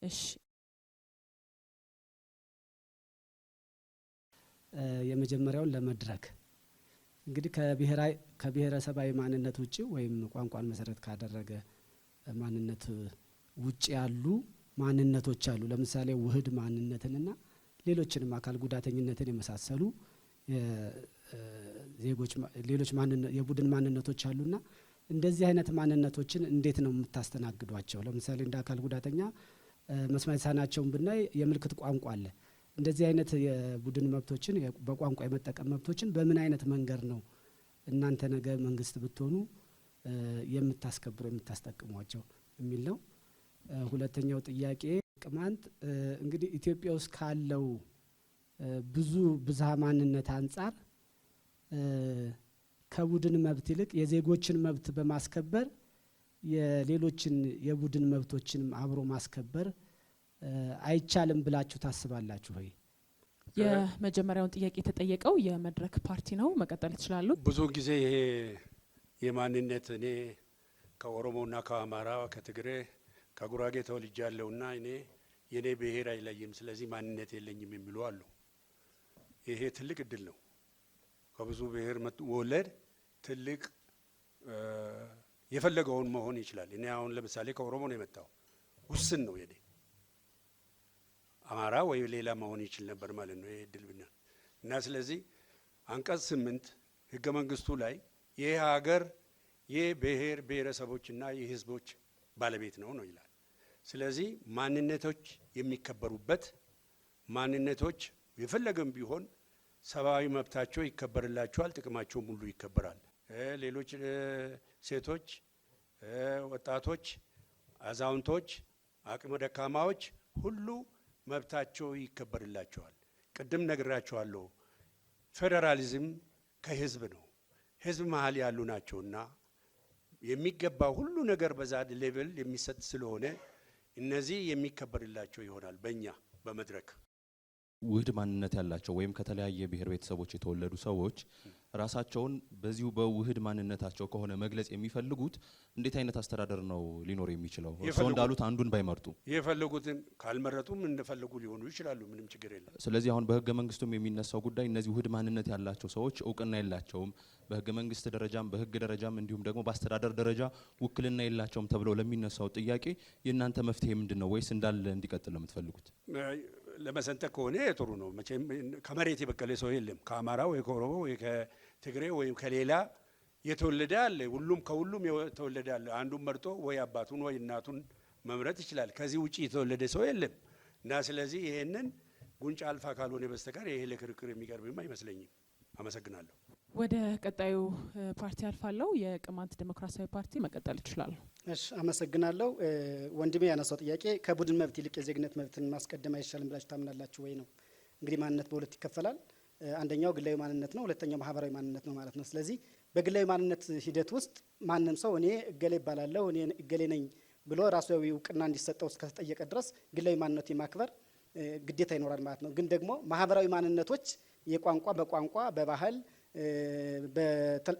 እሺ። የመጀመሪያውን ለመድረክ፣ እንግዲህ ከብሔረሰባዊ ማንነት ውጭ ወይም ቋንቋን መሰረት ካደረገ ማንነት ውጭ ያሉ ማንነቶች አሉ። ለምሳሌ ውህድ ማንነትንና ሌሎችንም አካል ጉዳተኝነትን የመሳሰሉ ዜጎች ሌሎች የቡድን ማንነቶች አሉና እንደዚህ አይነት ማንነቶችን እንዴት ነው የምታስተናግዷቸው? ለምሳሌ እንደ አካል ጉዳተኛ መስማት የተሳናቸውን ብናይ የምልክት ቋንቋ አለ። እንደዚህ አይነት የቡድን መብቶችን፣ በቋንቋ የመጠቀም መብቶችን በምን አይነት መንገድ ነው እናንተ ነገ መንግስት ብትሆኑ የምታስከብሩ፣ የምታስጠቅሟቸው የሚል ነው። ሁለተኛው ጥያቄ ቅማንት እንግዲህ ኢትዮጵያ ውስጥ ካለው ብዙ ብዝሃ ማንነት አንጻር ከቡድን መብት ይልቅ የዜጎችን መብት በማስከበር የሌሎችን የቡድን መብቶችንም አብሮ ማስከበር አይቻልም ብላችሁ ታስባላችሁ ወይ? የመጀመሪያውን ጥያቄ የተጠየቀው የመድረክ ፓርቲ ነው። መቀጠል ይችላሉ። ብዙ ጊዜ ይሄ የማንነት እኔ ከኦሮሞና ከአማራ፣ ከትግሬ፣ ከጉራጌ ተወልጃለሁና እኔ የኔ ብሔር አይለይም፣ ስለዚህ ማንነት የለኝም የሚሉ አሉ። ይሄ ትልቅ እድል ነው። ከብዙ ብሔር መወለድ ትልቅ የፈለገውን መሆን ይችላል። እኔ አሁን ለምሳሌ ከኦሮሞ ነው የመጣው፣ ውስን ነው የኔ፣ አማራ ወይ ሌላ መሆን ይችል ነበር ማለት ነው። ይሄ እድል ብና እና ስለዚህ አንቀጽ 8 ህገ መንግስቱ ላይ ይህ ሀገር የብሔር ብሔረሰቦችና የህዝቦች ባለቤት ነው ነው ይላል። ስለዚህ ማንነቶች የሚከበሩበት፣ ማንነቶች የፈለገም ቢሆን ሰብአዊ መብታቸው ይከበርላቸዋል፣ ጥቅማቸውም ሁሉ ይከበራል። ሌሎች ሴቶች፣ ወጣቶች፣ አዛውንቶች፣ አቅመ ደካማዎች ሁሉ መብታቸው ይከበርላቸዋል። ቅድም ነግራቸዋለሁ። ፌዴራሊዝም ከህዝብ ነው። ህዝብ መሀል ያሉ ናቸውና የሚገባ ሁሉ ነገር በዛ level የሚሰጥ ስለሆነ እነዚህ የሚከበርላቸው ይሆናል በእኛ በመድረክ። ውህድ ማንነት ያላቸው ወይም ከተለያየ ብሔር ቤተሰቦች የተወለዱ ሰዎች ራሳቸውን በዚሁ በውህድ ማንነታቸው ከሆነ መግለጽ የሚፈልጉት እንዴት አይነት አስተዳደር ነው ሊኖር የሚችለው? እርስዎ እንዳሉት አንዱን ባይመርጡ የፈለጉትን ካልመረጡም እንደፈለጉ ሊሆኑ ይችላሉ። ምንም ችግር የለም። ስለዚህ አሁን በህገ መንግስቱም የሚነሳው ጉዳይ እነዚህ ውህድ ማንነት ያላቸው ሰዎች እውቅና የላቸውም፣ በህገ መንግስት ደረጃም በህግ ደረጃም እንዲሁም ደግሞ በአስተዳደር ደረጃ ውክልና የላቸውም ተብለው ለሚነሳው ጥያቄ የእናንተ መፍትሄ ምንድን ነው? ወይስ እንዳለ እንዲቀጥል ነው የምትፈልጉት? ለመሰንጠቅ ከሆነ ጥሩ ነው። መቼም ከመሬት የበቀለ ሰው የለም። ከአማራ ወይ ከኦሮሞ ወይ ከትግሬ ወይም ከሌላ የተወለደ አለ። ሁሉም ከሁሉም የተወለደ አለ። አንዱን መርጦ ወይ አባቱን ወይ እናቱን መምረጥ ይችላል። ከዚህ ውጭ የተወለደ ሰው የለም እና ስለዚህ ይሄንን ጉንጭ አልፋ ካልሆነ በስተቀር ይሄ ለክርክር የሚቀርብም አይመስለኝም። አመሰግናለሁ። ወደ ቀጣዩ ፓርቲ አልፋለሁ። የቅማንት ዴሞክራሲያዊ ፓርቲ መቀጠል ይችላሉ። እሺ፣ አመሰግናለሁ። ወንድሜ ያነሳው ጥያቄ ከቡድን መብት ይልቅ የዜግነት መብትን ማስቀደም አይሻልም ብላችሁ ታምናላችሁ ወይ ነው። እንግዲህ ማንነት በሁለት ይከፈላል። አንደኛው ግላዊ ማንነት ነው፣ ሁለተኛው ማህበራዊ ማንነት ነው ማለት ነው። ስለዚህ በግላዊ ማንነት ሂደት ውስጥ ማንም ሰው እኔ እገሌ እባላለሁ፣ እኔ እገሌ ነኝ ብሎ ራሳዊ እውቅና እንዲሰጠው እስከተጠየቀ ድረስ ግላዊ ማንነቱ የማክበር ግዴታ ይኖራል ማለት ነው። ግን ደግሞ ማህበራዊ ማንነቶች የቋንቋ በቋንቋ፣ በባህል፣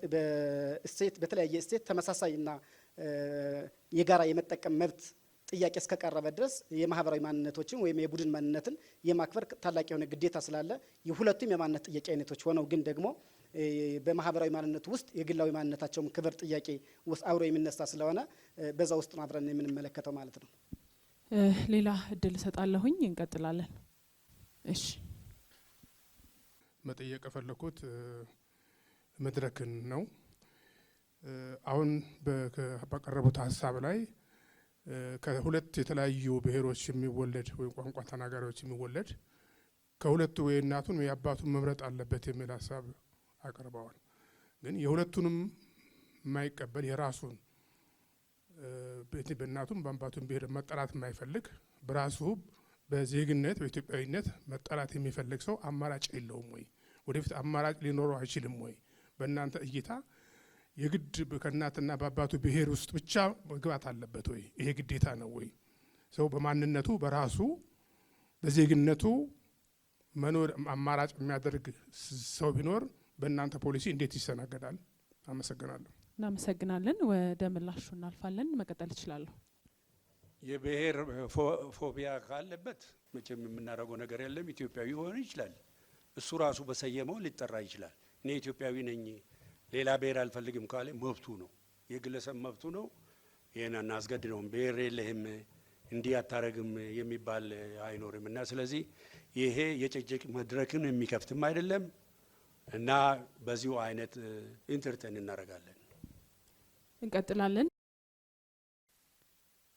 በእሴት፣ በተለያየ እሴት ተመሳሳይና የጋራ የመጠቀም መብት ጥያቄ እስከቀረበ ድረስ የማህበራዊ ማንነቶችን ወይም የቡድን ማንነትን የማክበር ታላቅ የሆነ ግዴታ ስላለ የሁለቱም የማንነት ጥያቄ አይነቶች ሆነው ግን ደግሞ በማህበራዊ ማንነት ውስጥ የግላዊ ማንነታቸውም ክብር ጥያቄ ውስጥ አብሮ የሚነሳ ስለሆነ በዛ ውስጥ ነው አብረን የምንመለከተው ማለት ነው። ሌላ እድል እሰጣለሁኝ። እንቀጥላለን። እሺ። መጠየቅ የፈለኩት መድረክን ነው። አሁን ባቀረቡት ሀሳብ ላይ ከሁለት የተለያዩ ብሔሮች የሚወለድ ወይም ቋንቋ ተናጋሪዎች የሚወለድ ከሁለቱ ወይ እናቱን ወይ አባቱን መምረጥ አለበት የሚል ሀሳብ አቅርበዋል። ግን የሁለቱንም የማይቀበል፣ የራሱን በእናቱም በአባቱም ብሔር መጠራት የማይፈልግ፣ በራሱ በዜግነት በኢትዮጵያዊነት መጠራት የሚፈልግ ሰው አማራጭ የለውም ወይ? ወደፊት አማራጭ ሊኖረው አይችልም ወይ? በእናንተ እይታ የግድ ከእናትና በአባቱ ብሔር ውስጥ ብቻ መግባት አለበት ወይ? ይሄ ግዴታ ነው ወይ? ሰው በማንነቱ በራሱ በዜግነቱ መኖር አማራጭ የሚያደርግ ሰው ቢኖር በእናንተ ፖሊሲ እንዴት ይስተናገዳል? አመሰግናለሁ። እናመሰግናለን። ወደ ምላሹ እናልፋለን። መቀጠል ይችላሉ። የብሔር phobia ካለበት መቼም የምናደርገው ነገር የለም። ኢትዮጵያዊ ሊሆን ይችላል። እሱ ራሱ በሰየመው ሊጠራ ይችላል። እኔ ኢትዮጵያዊ ነኝ፣ ሌላ ብሔር አልፈልግም ካለ መብቱ ነው፣ የግለሰብ መብቱ ነው። ይህን አናስገድደውም። ብሔር የለህም፣ እንዲህ አታረግም የሚባል አይኖርም እና ስለዚህ ይሄ የጭቅጭቅ መድረክን የሚከፍትም አይደለም እና በዚሁ አይነት entertain እናደርጋለን። እንቀጥላለን።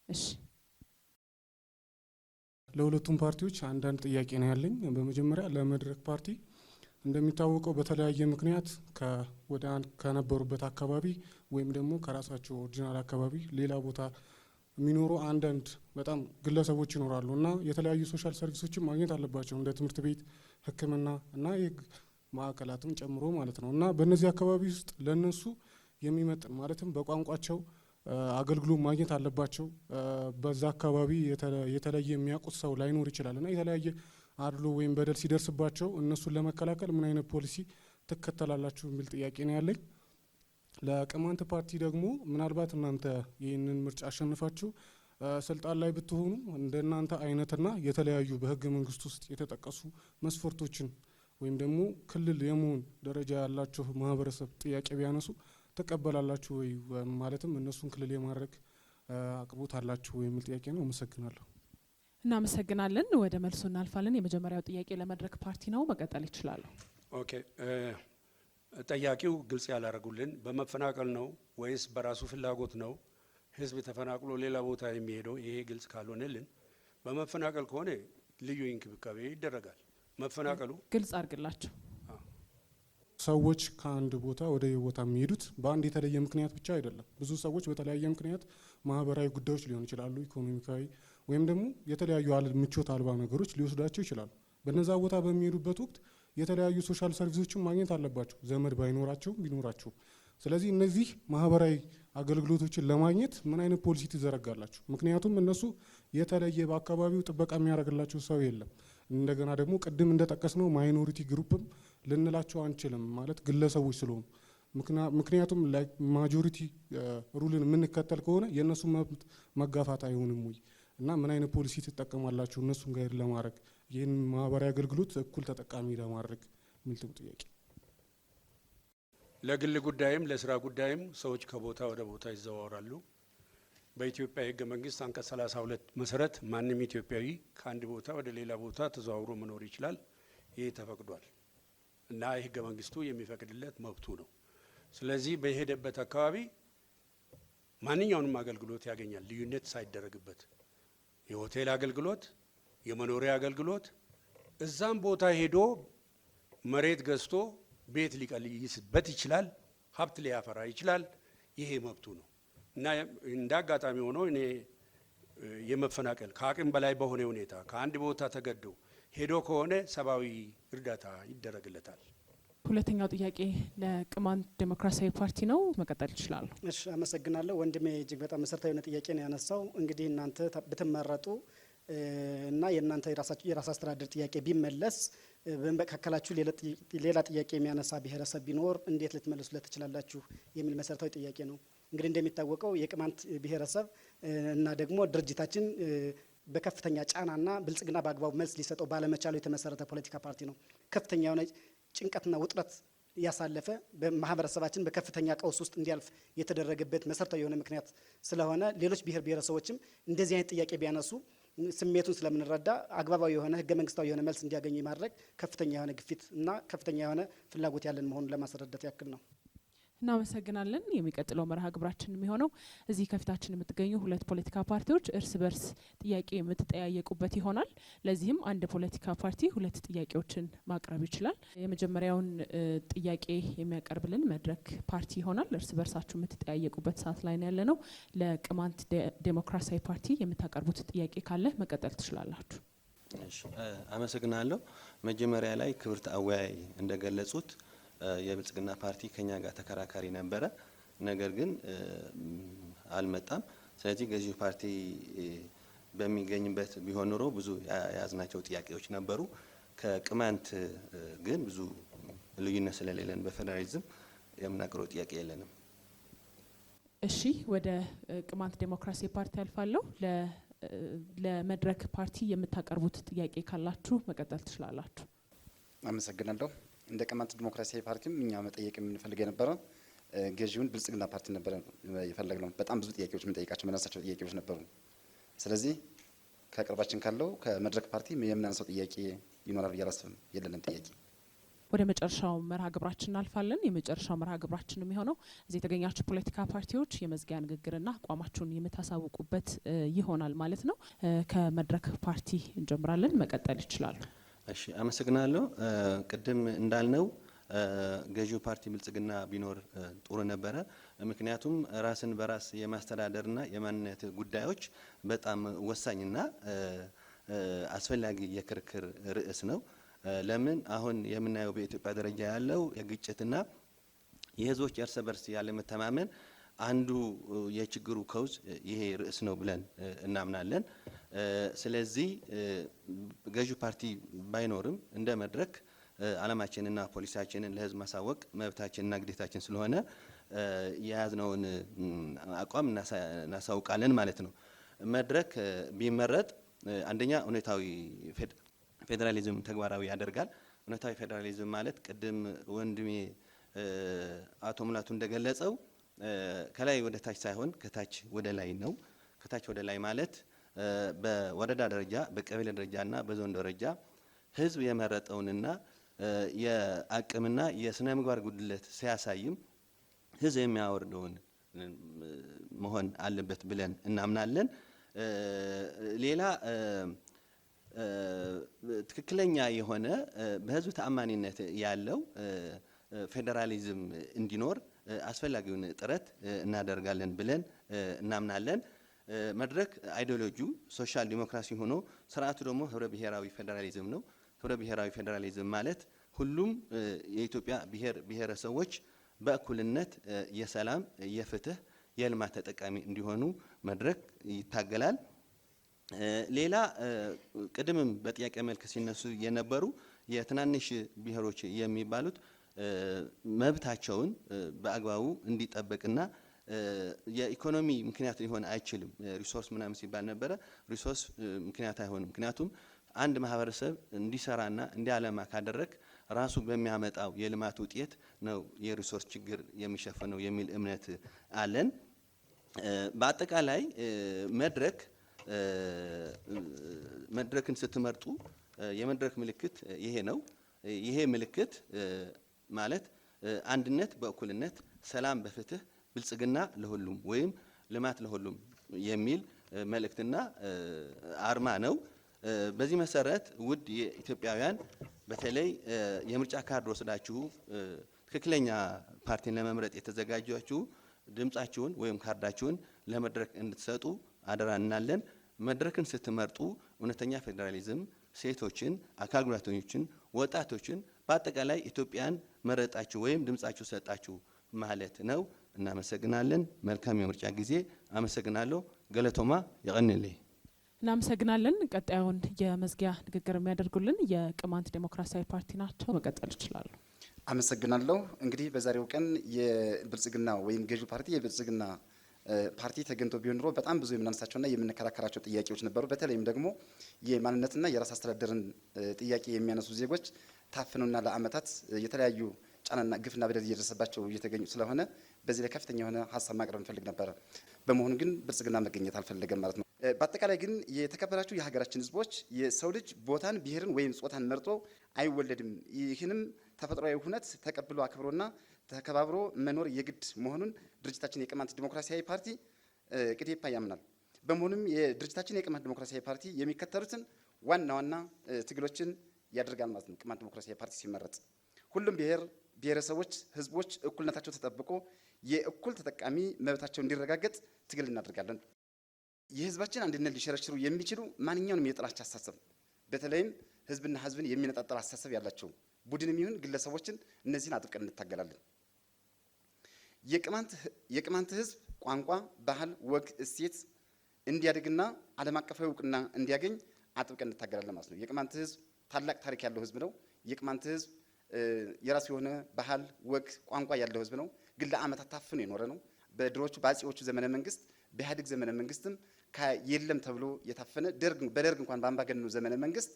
እሺ። ለሁለቱም ፓርቲዎች አንዳንድ ጥያቄ ነው ያለኝ። በመጀመሪያ ለመድረክ ፓርቲ፣ እንደሚታወቀው በተለያየ ምክንያት ወደ ከነበሩበት አካባቢ ወይም ደግሞ ከራሳቸው original አካባቢ ሌላ ቦታ የሚኖሩ አንዳንድ በጣም ግለሰቦች ይኖራሉ እና የተለያዩ social service ኦችን ማግኘት አለባቸው፣ እንደ ትምህርት ቤት፣ ሕክምና እና የህግ ማዕከላትን ጨምሮ ማለት ነው። እና በእነዚህ አካባቢ ውስጥ ለእነሱ የሚመጥን፣ ማለትም በቋንቋቸው አገልግሎት ማግኘት አለባቸው። በዛ አካባቢ የተለየ የሚያውቁት ሰው ላይኖር ይችላል እና የተለያየ አድሎ ወይም በደል ሲደርስባቸው እነሱን ለመከላከል ምን አይነት ፖሊሲ ትከተላላችሁ የሚል ጥያቄ ነው ያለኝ። ለቅማንት ፓርቲ ደግሞ ምናልባት እናንተ ይህንን ምርጫ አሸንፋችሁ ስልጣን ላይ ብትሆኑ እንደናንተ አይነትና የተለያዩ በህገ መንግስት ውስጥ የተጠቀሱ መስፈርቶችን ወይም ደግሞ ክልል የመሆን ደረጃ ያላቸው ማህበረሰብ ጥያቄ ቢያነሱ ትቀበላላችሁ ወይ? ማለትም እነሱን ክልል የማድረግ አቅርቦት አላችሁ ወይ የሚል ጥያቄ ነው። አመሰግናለሁ። እናመሰግናለን። ወደ መልሱ እናልፋለን። የመጀመሪያው ጥያቄ ለመድረክ ፓርቲ ነው። መቀጠል ይችላሉ። Okay፣ ጠያቂው ግልጽ ያላረጉልን በመፈናቀል ነው ወይስ በራሱ ፍላጎት ነው ህዝብ ተፈናቅሎ ሌላ ቦታ የሚሄደው? ይሄ ግልጽ ካልሆነልን፣ በመፈናቀል ከሆነ ልዩ እንክብካቤ ይደረጋል። መፈናቀሉ ግልጽ አድርግላቸው። ሰዎች ከአንድ ቦታ ወደ ቦታ የሚሄዱት በአንድ የተለየ ምክንያት ብቻ አይደለም። ብዙ ሰዎች በተለያየ ምክንያት፣ ማህበራዊ ጉዳዮች ሊሆን ይችላሉ፣ ኢኮኖሚካዊ ወይም ደግሞ የተለያዩ ምቾት አልባ ነገሮች ሊወስዷቸው ይችላሉ። በነዛ ቦታ በሚሄዱበት ወቅት የተለያዩ social service ኦችን ማግኘት አለባቸው፣ ዘመድ ባይኖራቸውም ቢኖራቸውም። ስለዚህ እነዚህ ማህበራዊ አገልግሎቶችን ለማግኘት ምን አይነት ፖሊሲ ትዘረጋላችሁ? ምክንያቱም እነሱ የተለየ በአካባቢው ጥበቃ የሚያደርግላቸው ሰው የለም። እንደገና ደግሞ ቅድም እንደጠቀስነው minority group ም ልንላቸው አንችልም፣ ማለት ግለሰቦች ስለሆኑ። ምክንያቱም majority rule ን የምንከተል ከሆነ የእነሱ መብት መጋፋት አይሆንም ወይ? እና ምን አይነት ፖሊሲ ትጠቀማላችሁ እነሱን guide ለማድረግ፣ ይህን ማህበራዊ አገልግሎት እኩል ተጠቃሚ ለማድረግ የሚል ጥያቄ። ለግል ጉዳይም ለስራ ጉዳይም ሰዎች ከቦታ ወደ ቦታ ይዘዋወራሉ። በኢትዮጵያ የህገ መንግስት አንቀጽ 32 መሰረት ማንም ኢትዮጵያዊ ከአንድ ቦታ ወደ ሌላ ቦታ ተዘዋውሮ መኖር ይችላል። ይህ ተፈቅዷል እና የህገ መንግስቱ የሚፈቅድለት መብቱ ነው። ስለዚህ በሄደበት አካባቢ ማንኛውንም አገልግሎት ያገኛል፣ ልዩነት ሳይደረግበት፣ የሆቴል አገልግሎት፣ የመኖሪያ አገልግሎት፣ እዛም ቦታ ሄዶ መሬት ገዝቶ ቤት ሊቀይስበት ይችላል፣ ሀብት ሊያፈራ ይችላል። ይሄ መብቱ ነው። እና እንደ አጋጣሚ ሆኖ እኔ የመፈናቀል ከአቅም በላይ በሆነ ሁኔታ ከአንድ ቦታ ተገዶ ሄዶ ከሆነ ሰብአዊ እርዳታ ይደረግለታል። ሁለተኛው ጥያቄ ለቅማንት ዴሞክራሲያዊ ፓርቲ ነው። መቀጠል ይችላሉ። እሺ፣ አመሰግናለሁ ወንድሜ። እጅግ በጣም መሰረታዊ የሆነ ጥያቄ ነው ያነሳው። እንግዲህ እናንተ ብትመረጡ እና የእናንተ የራስ አስተዳደር ጥያቄ ቢመለስ በመካከላችሁ ሌላ ጥያቄ የሚያነሳ ብሔረሰብ ቢኖር እንዴት ልትመልሱለት ትችላላችሁ የሚል መሰረታዊ ጥያቄ ነው። እንግዲህ እንደሚታወቀው የቅማንት ብሔረሰብ እና ደግሞ ድርጅታችን በከፍተኛ ጫናና ብልጽግና በአግባቡ መልስ ሊሰጠው ባለመቻሉ የተመሰረተ ፖለቲካ ፓርቲ ነው። ከፍተኛ የሆነ ጭንቀትና ውጥረት ያሳለፈ፣ በማህበረሰባችን በከፍተኛ ቀውስ ውስጥ እንዲያልፍ የተደረገበት መሰረታዊ የሆነ ምክንያት ስለሆነ ሌሎች ብሔር ብሔረሰቦችም እንደዚህ አይነት ጥያቄ ቢያነሱ ስሜቱን ስለምንረዳ አግባባዊ የሆነ፣ ህገ መንግስታዊ የሆነ መልስ እንዲያገኙ የማድረግ ከፍተኛ የሆነ ግፊት እና ከፍተኛ የሆነ ፍላጎት ያለን መሆኑን ለማስረዳት ያክል ነው። እናመሰግናለን። የሚቀጥለው መርሃ ግብራችን የሚሆነው እዚህ ከፊታችን የምትገኙ ሁለት ፖለቲካ ፓርቲዎች እርስ በርስ ጥያቄ የምትጠያየቁበት ይሆናል። ለዚህም አንድ ፖለቲካ ፓርቲ ሁለት ጥያቄዎችን ማቅረብ ይችላል። የመጀመሪያውን ጥያቄ የሚያቀርብልን መድረክ ፓርቲ ይሆናል። እርስ በርሳችሁ የምትጠያየቁበት ሰዓት ላይ ነው ያለነው። ለቅማንት ዴሞክራሲያዊ ፓርቲ የምታቀርቡት ጥያቄ ካለ መቀጠል ትችላላችሁ። እሺ፣ አመሰግናለሁ። መጀመሪያ ላይ ክብርት አወያይ እንደገለጹት የብልጽግና ፓርቲ ከኛ ጋር ተከራካሪ ነበረ፣ ነገር ግን አልመጣም። ስለዚህ ገዢው ፓርቲ በሚገኝበት ቢሆን ኖሮ ብዙ የያዝናቸው ጥያቄዎች ነበሩ። ከቅማንት ግን ብዙ ልዩነት ስለሌለን በፌዴራሊዝም የምናቀርበው ጥያቄ የለንም። እሺ፣ ወደ ቅማንት ዴሞክራሲያዊ ፓርቲ አልፋለሁ። ለመድረክ ፓርቲ የምታቀርቡት ጥያቄ ካላችሁ መቀጠል ትችላላችሁ። አመሰግናለሁ። እንደ ቅማንት ዲሞክራሲያዊ ፓርቲም እኛ መጠየቅ የምንፈልግ የነበረ ገዢውን ብልጽግና ፓርቲ ነበረ የፈለግነው። በጣም ብዙ ጥያቄዎች የምንጠይቃቸው፣ የምናነሳቸው ጥያቄዎች ነበሩ። ስለዚህ ከቅርባችን ካለው ከመድረክ ፓርቲ የምናነሳው ጥያቄ ይኖራል ብዬ አላስብም። የለንም ጥያቄ። ወደ መጨረሻው መርሃ ግብራችን እናልፋለን። የመጨረሻው መርሃ ግብራችን የሚሆነው እዚህ የተገኛችሁ ፖለቲካ ፓርቲዎች የመዝጊያ ንግግርና አቋማችሁን የምታሳውቁበት ይሆናል ማለት ነው። ከመድረክ ፓርቲ እንጀምራለን። መቀጠል ይችላሉ። እሺ፣ አመሰግናለሁ። ቅድም እንዳልነው ገዢው ፓርቲ ብልጽግና ቢኖር ጥሩ ነበረ። ምክንያቱም ራስን በራስ የማስተዳደርና የማንነት ጉዳዮች በጣም ወሳኝና አስፈላጊ የክርክር ርዕስ ነው። ለምን አሁን የምናየው በኢትዮጵያ ደረጃ ያለው የግጭትና የህዝቦች እርስ በርስ ያለመተማመን አንዱ የችግሩ cause ይሄ ርዕስ ነው ብለን እናምናለን። ስለዚህ ገዢው ፓርቲ ባይኖርም እንደ መድረክ አላማችንና ፖሊሲያችንን ለህዝብ ማሳወቅ መብታችንና ግዴታችን ስለሆነ የያዝነውን አቋም እናሳውቃለን ማለት ነው። መድረክ ቢመረጥ አንደኛ እውነታዊ ፌዴራሊዝም ተግባራዊ ያደርጋል። እውነታዊ ፌዴራሊዝም ማለት ቅድም ወንድሜ አቶ ሙላቱ እንደገለጸው ከላይ ወደ ታች ሳይሆን ከታች ወደ ላይ ነው። ከታች ወደ ላይ ማለት በወረዳ ደረጃ፣ በቀበሌ ደረጃና በዞን ደረጃ ህዝብ የመረጠውንና የአቅምና የስነ ምግባር ጉድለት ሲያሳይም ህዝብ የሚያወርደውን መሆን አለበት ብለን እናምናለን። ሌላ ትክክለኛ የሆነ በህዝብ ተአማኒነት ያለው ፌዴራሊዝም እንዲኖር አስፈላጊውን ጥረት እናደርጋለን ብለን እናምናለን። መድረክ ideology ው social democracy ሆኖ ስርዓቱ ደግሞ ህብረ ብሔራዊ ፌዴራሊዝም ነው። ህብረ ብሔራዊ ፌዴራሊዝም ማለት ሁሉም የኢትዮጵያ ብሔር ብሔረሰቦች በእኩልነት የሰላም፣ የፍትህ፣ የልማት ተጠቃሚ እንዲሆኑ መድረክ ይታገላል። ሌላ ቅድምም በጥያቄ መልክ ሲነሱ የነበሩ የትናንሽ ብሔሮች የሚባሉት መብታቸውን በአግባቡ እንዲጠበቅና የኢኮኖሚ ምክንያት ሊሆን አይችልም። Resource ምናምን ሲባል ነበረ። Resource ምክንያት አይሆንም። ምክንያቱም አንድ ማህበረሰብ እንዲሰራና እንዲያለማ ካደረግ ራሱ በሚያመጣው የልማት ውጤት ነው የ resource ችግር የሚሸፈነው የሚል እምነት አለን። በአጠቃላይ መድረክን ስትመርጡ የመድረክ ምልክት ይሄ ነው። ይሄ ምልክት ማለት አንድነት በእኩልነት፣ ሰላም በፍትህ፣ ብልጽግና ለሁሉም ወይም ልማት ለሁሉም የሚል መልእክትና አርማ ነው። በዚህ መሰረት ውድ የኢትዮጵያውያን፣ በተለይ የምርጫ ካርድ ወስዳችሁ ትክክለኛ ፓርቲን ለመምረጥ የተዘጋጃችሁ ድምጻችሁን ወይም ካርዳችሁን ለመድረክ እንድትሰጡ አደራ እንላለን። መድረክን ስትመርጡ እውነተኛ ፌዴራሊዝም፣ ሴቶችን፣ አካል ጉዳተኞችን፣ ወጣቶችን፣ በአጠቃላይ ኢትዮጵያን መረጣችሁ ወይም ድምጻችሁ ሰጣችሁ ማለት ነው። እናመሰግናለን። መልካም የምርጫ ጊዜ። አመሰግናለሁ። Galatoomaa፣ የቐንየለይ። እናመሰግናለን። ቀጣዩን የመዝጊያ ንግግር የሚያደርጉልን የቅማንት ዴሞክራሲያዊ ፓርቲ ናቸው። መቀጠል ይችላሉ። አመሰግናለሁ። እንግዲህ በዛሬው ቀን የብልጽግና ወይም ገዢው ፓርቲ የብልጽግና ፓርቲ ተገኝቶ ቢሆን ኖሮ በጣም ብዙ የምናነሳቸውና የምንከራከራቸው ጥያቄዎች ነበሩ። በተለይም ደግሞ የማንነትና የራስ አስተዳደርን ጥያቄ የሚያነሱ ዜጎች ታፍነውና ለዓመታት የተለያዩ ጫናና ግፍና በደል እየደረሰባቸው እየተገኙ ስለሆነ በዚህ ላይ ከፍተኛ የሆነ ሀሳብ ማቅረብ እንፈልግ ነበረ። በመሆኑ ግን ብልጽግና መገኘት አልፈለገም ማለት ነው። በአጠቃላይ ግን የተከበራችሁ የሀገራችን ሕዝቦች፣ የሰው ልጅ ቦታን፣ ብሔርን ወይም ጾታን መርጦ አይወለድም። ይህንም ተፈጥሯዊ ሁነት ተቀብሎ አክብሮና ተከባብሮ መኖር የግድ መሆኑን ድርጅታችን የቅማንት ዲሞክራሲያዊ ፓርቲ ቅዴፓ ያምናል። በመሆኑም የድርጅታችን የቅማንት ዲሞክራሲያዊ ፓርቲ የሚከተሉትን ዋና ዋና ትግሎችን ያደርጋል ማለት ነው። ቅማንት ዲሞክራሲያዊ ፓርቲ ሲመረጥ ሁሉም ብሔር ብሔረሰቦች፣ ህዝቦች እኩልነታቸው ተጠብቆ የእኩል ተጠቃሚ መብታቸው እንዲረጋገጥ ትግል እናደርጋለን። የህዝባችን አንድነት ሊሸረሽሩ የሚችሉ ማንኛውንም የጥላቻ አስተሳሰብ፣ በተለይም ህዝብና ህዝብን የሚነጣጠል አስተሳሰብ ያላቸው ቡድንም ይሁን ግለሰቦችን፣ እነዚህን አጥብቀን እንታገላለን። የቅማንት ህዝብ ቋንቋ፣ ባህል፣ ወግ፣ እሴት እንዲያድግና ዓለም አቀፋዊ እውቅና እንዲያገኝ አጥብቀን እንታገላለን ማለት ነው። የቅማንት ህዝብ ታላቅ ታሪክ ያለው ህዝብ ነው። የቅማንት ህዝብ የራሱ የሆነ ባህል፣ ወግ፣ ቋንቋ ያለው ህዝብ ነው። ግን ለዓመታት ታፍኖ የኖረ ነው። በድሮቹ በአጼዎቹ ዘመነ መንግስት፣ በኢህአዴግ ዘመነ መንግስትም የለም ተብሎ የታፈነ፣ በደርግ እንኳን በአምባገነኑ ዘመነ መንግስት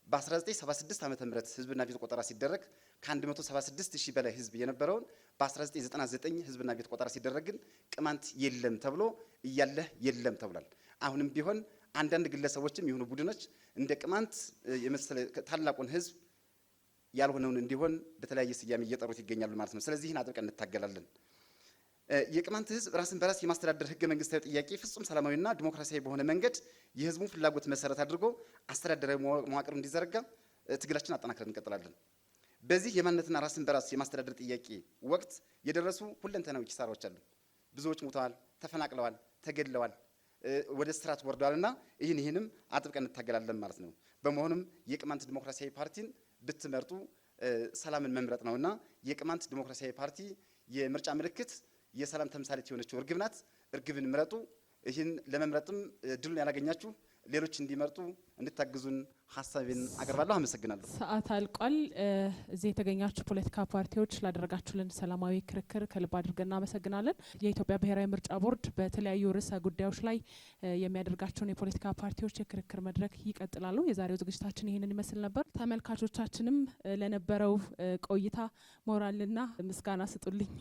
በ1976 ዓ.ም. ህዝብና ቤት ቆጠራ ሲደረግ ከ176 ሺህ በላይ ህዝብ የነበረውን በ1999 ህዝብና ቤት ቆጠራ ሲደረግ ግን ቅማንት የለም ተብሎ እያለህ የለም ተብሏል። አሁንም ቢሆን አንዳንድ ግለሰቦችም የሆኑ ቡድኖች እንደ ቅማንት የመሰለ ታላቁን ህዝብ ያልሆነውን እንዲሆን በተለያየ ስያሜ እየጠሩት ይገኛሉ ማለት ነው። ስለዚህ ይህን አጥብቀን እንታገላለን። የቅማንት ህዝብ ራስን በራስ የማስተዳደር ህገ መንግስታዊ ጥያቄ ፍጹም ሰላማዊና ዲሞክራሲያዊ በሆነ መንገድ የህዝቡን ፍላጎት መሰረት አድርጎ አስተዳደራዊ መዋቅር እንዲዘረጋ ትግላችን አጠናክረን እንቀጥላለን። በዚህ የማንነትና ራስን በራስ የማስተዳደር ጥያቄ ወቅት የደረሱ ሁለንተናዊ ኪሳራዎች አሉ። ብዙዎች ሞተዋል፣ ተፈናቅለዋል፣ ተገድለዋል፣ ወደ እስራት ወርደዋልና ይህንም አጥብቀን እንታገላለን ማለት ነው። በመሆኑም የቅማንት ዲሞክራሲያዊ ፓርቲን ብትመርጡ ሰላምን መምረጥ ነውና የቅማንት ዲሞክራሲያዊ ፓርቲ የምርጫ ምልክት የሰላም ተምሳሌት የሆነችው እርግብ ናት። እርግብን ምረጡ። ይህን ለመምረጥም እድሉን ያላገኛችሁ ሌሎች እንዲመርጡ እንድታግዙን ሀሳቤን አቀርባለሁ። አመሰግናለሁ። ሰዓት አልቋል። እዚህ የተገኛችሁ ፖለቲካ ፓርቲዎች ላደረጋችሁልን ሰላማዊ ክርክር ከልብ አድርገን እናመሰግናለን። የኢትዮጵያ ብሔራዊ ምርጫ ቦርድ በተለያዩ ርዕሰ ጉዳዮች ላይ የሚያደርጋቸውን የፖለቲካ ፓርቲዎች የክርክር መድረክ ይቀጥላሉ። የዛሬው ዝግጅታችን ይህንን ይመስል ነበር። ተመልካቾቻችንም ለነበረው ቆይታ ሞራልና ምስጋና ስጡልኝ።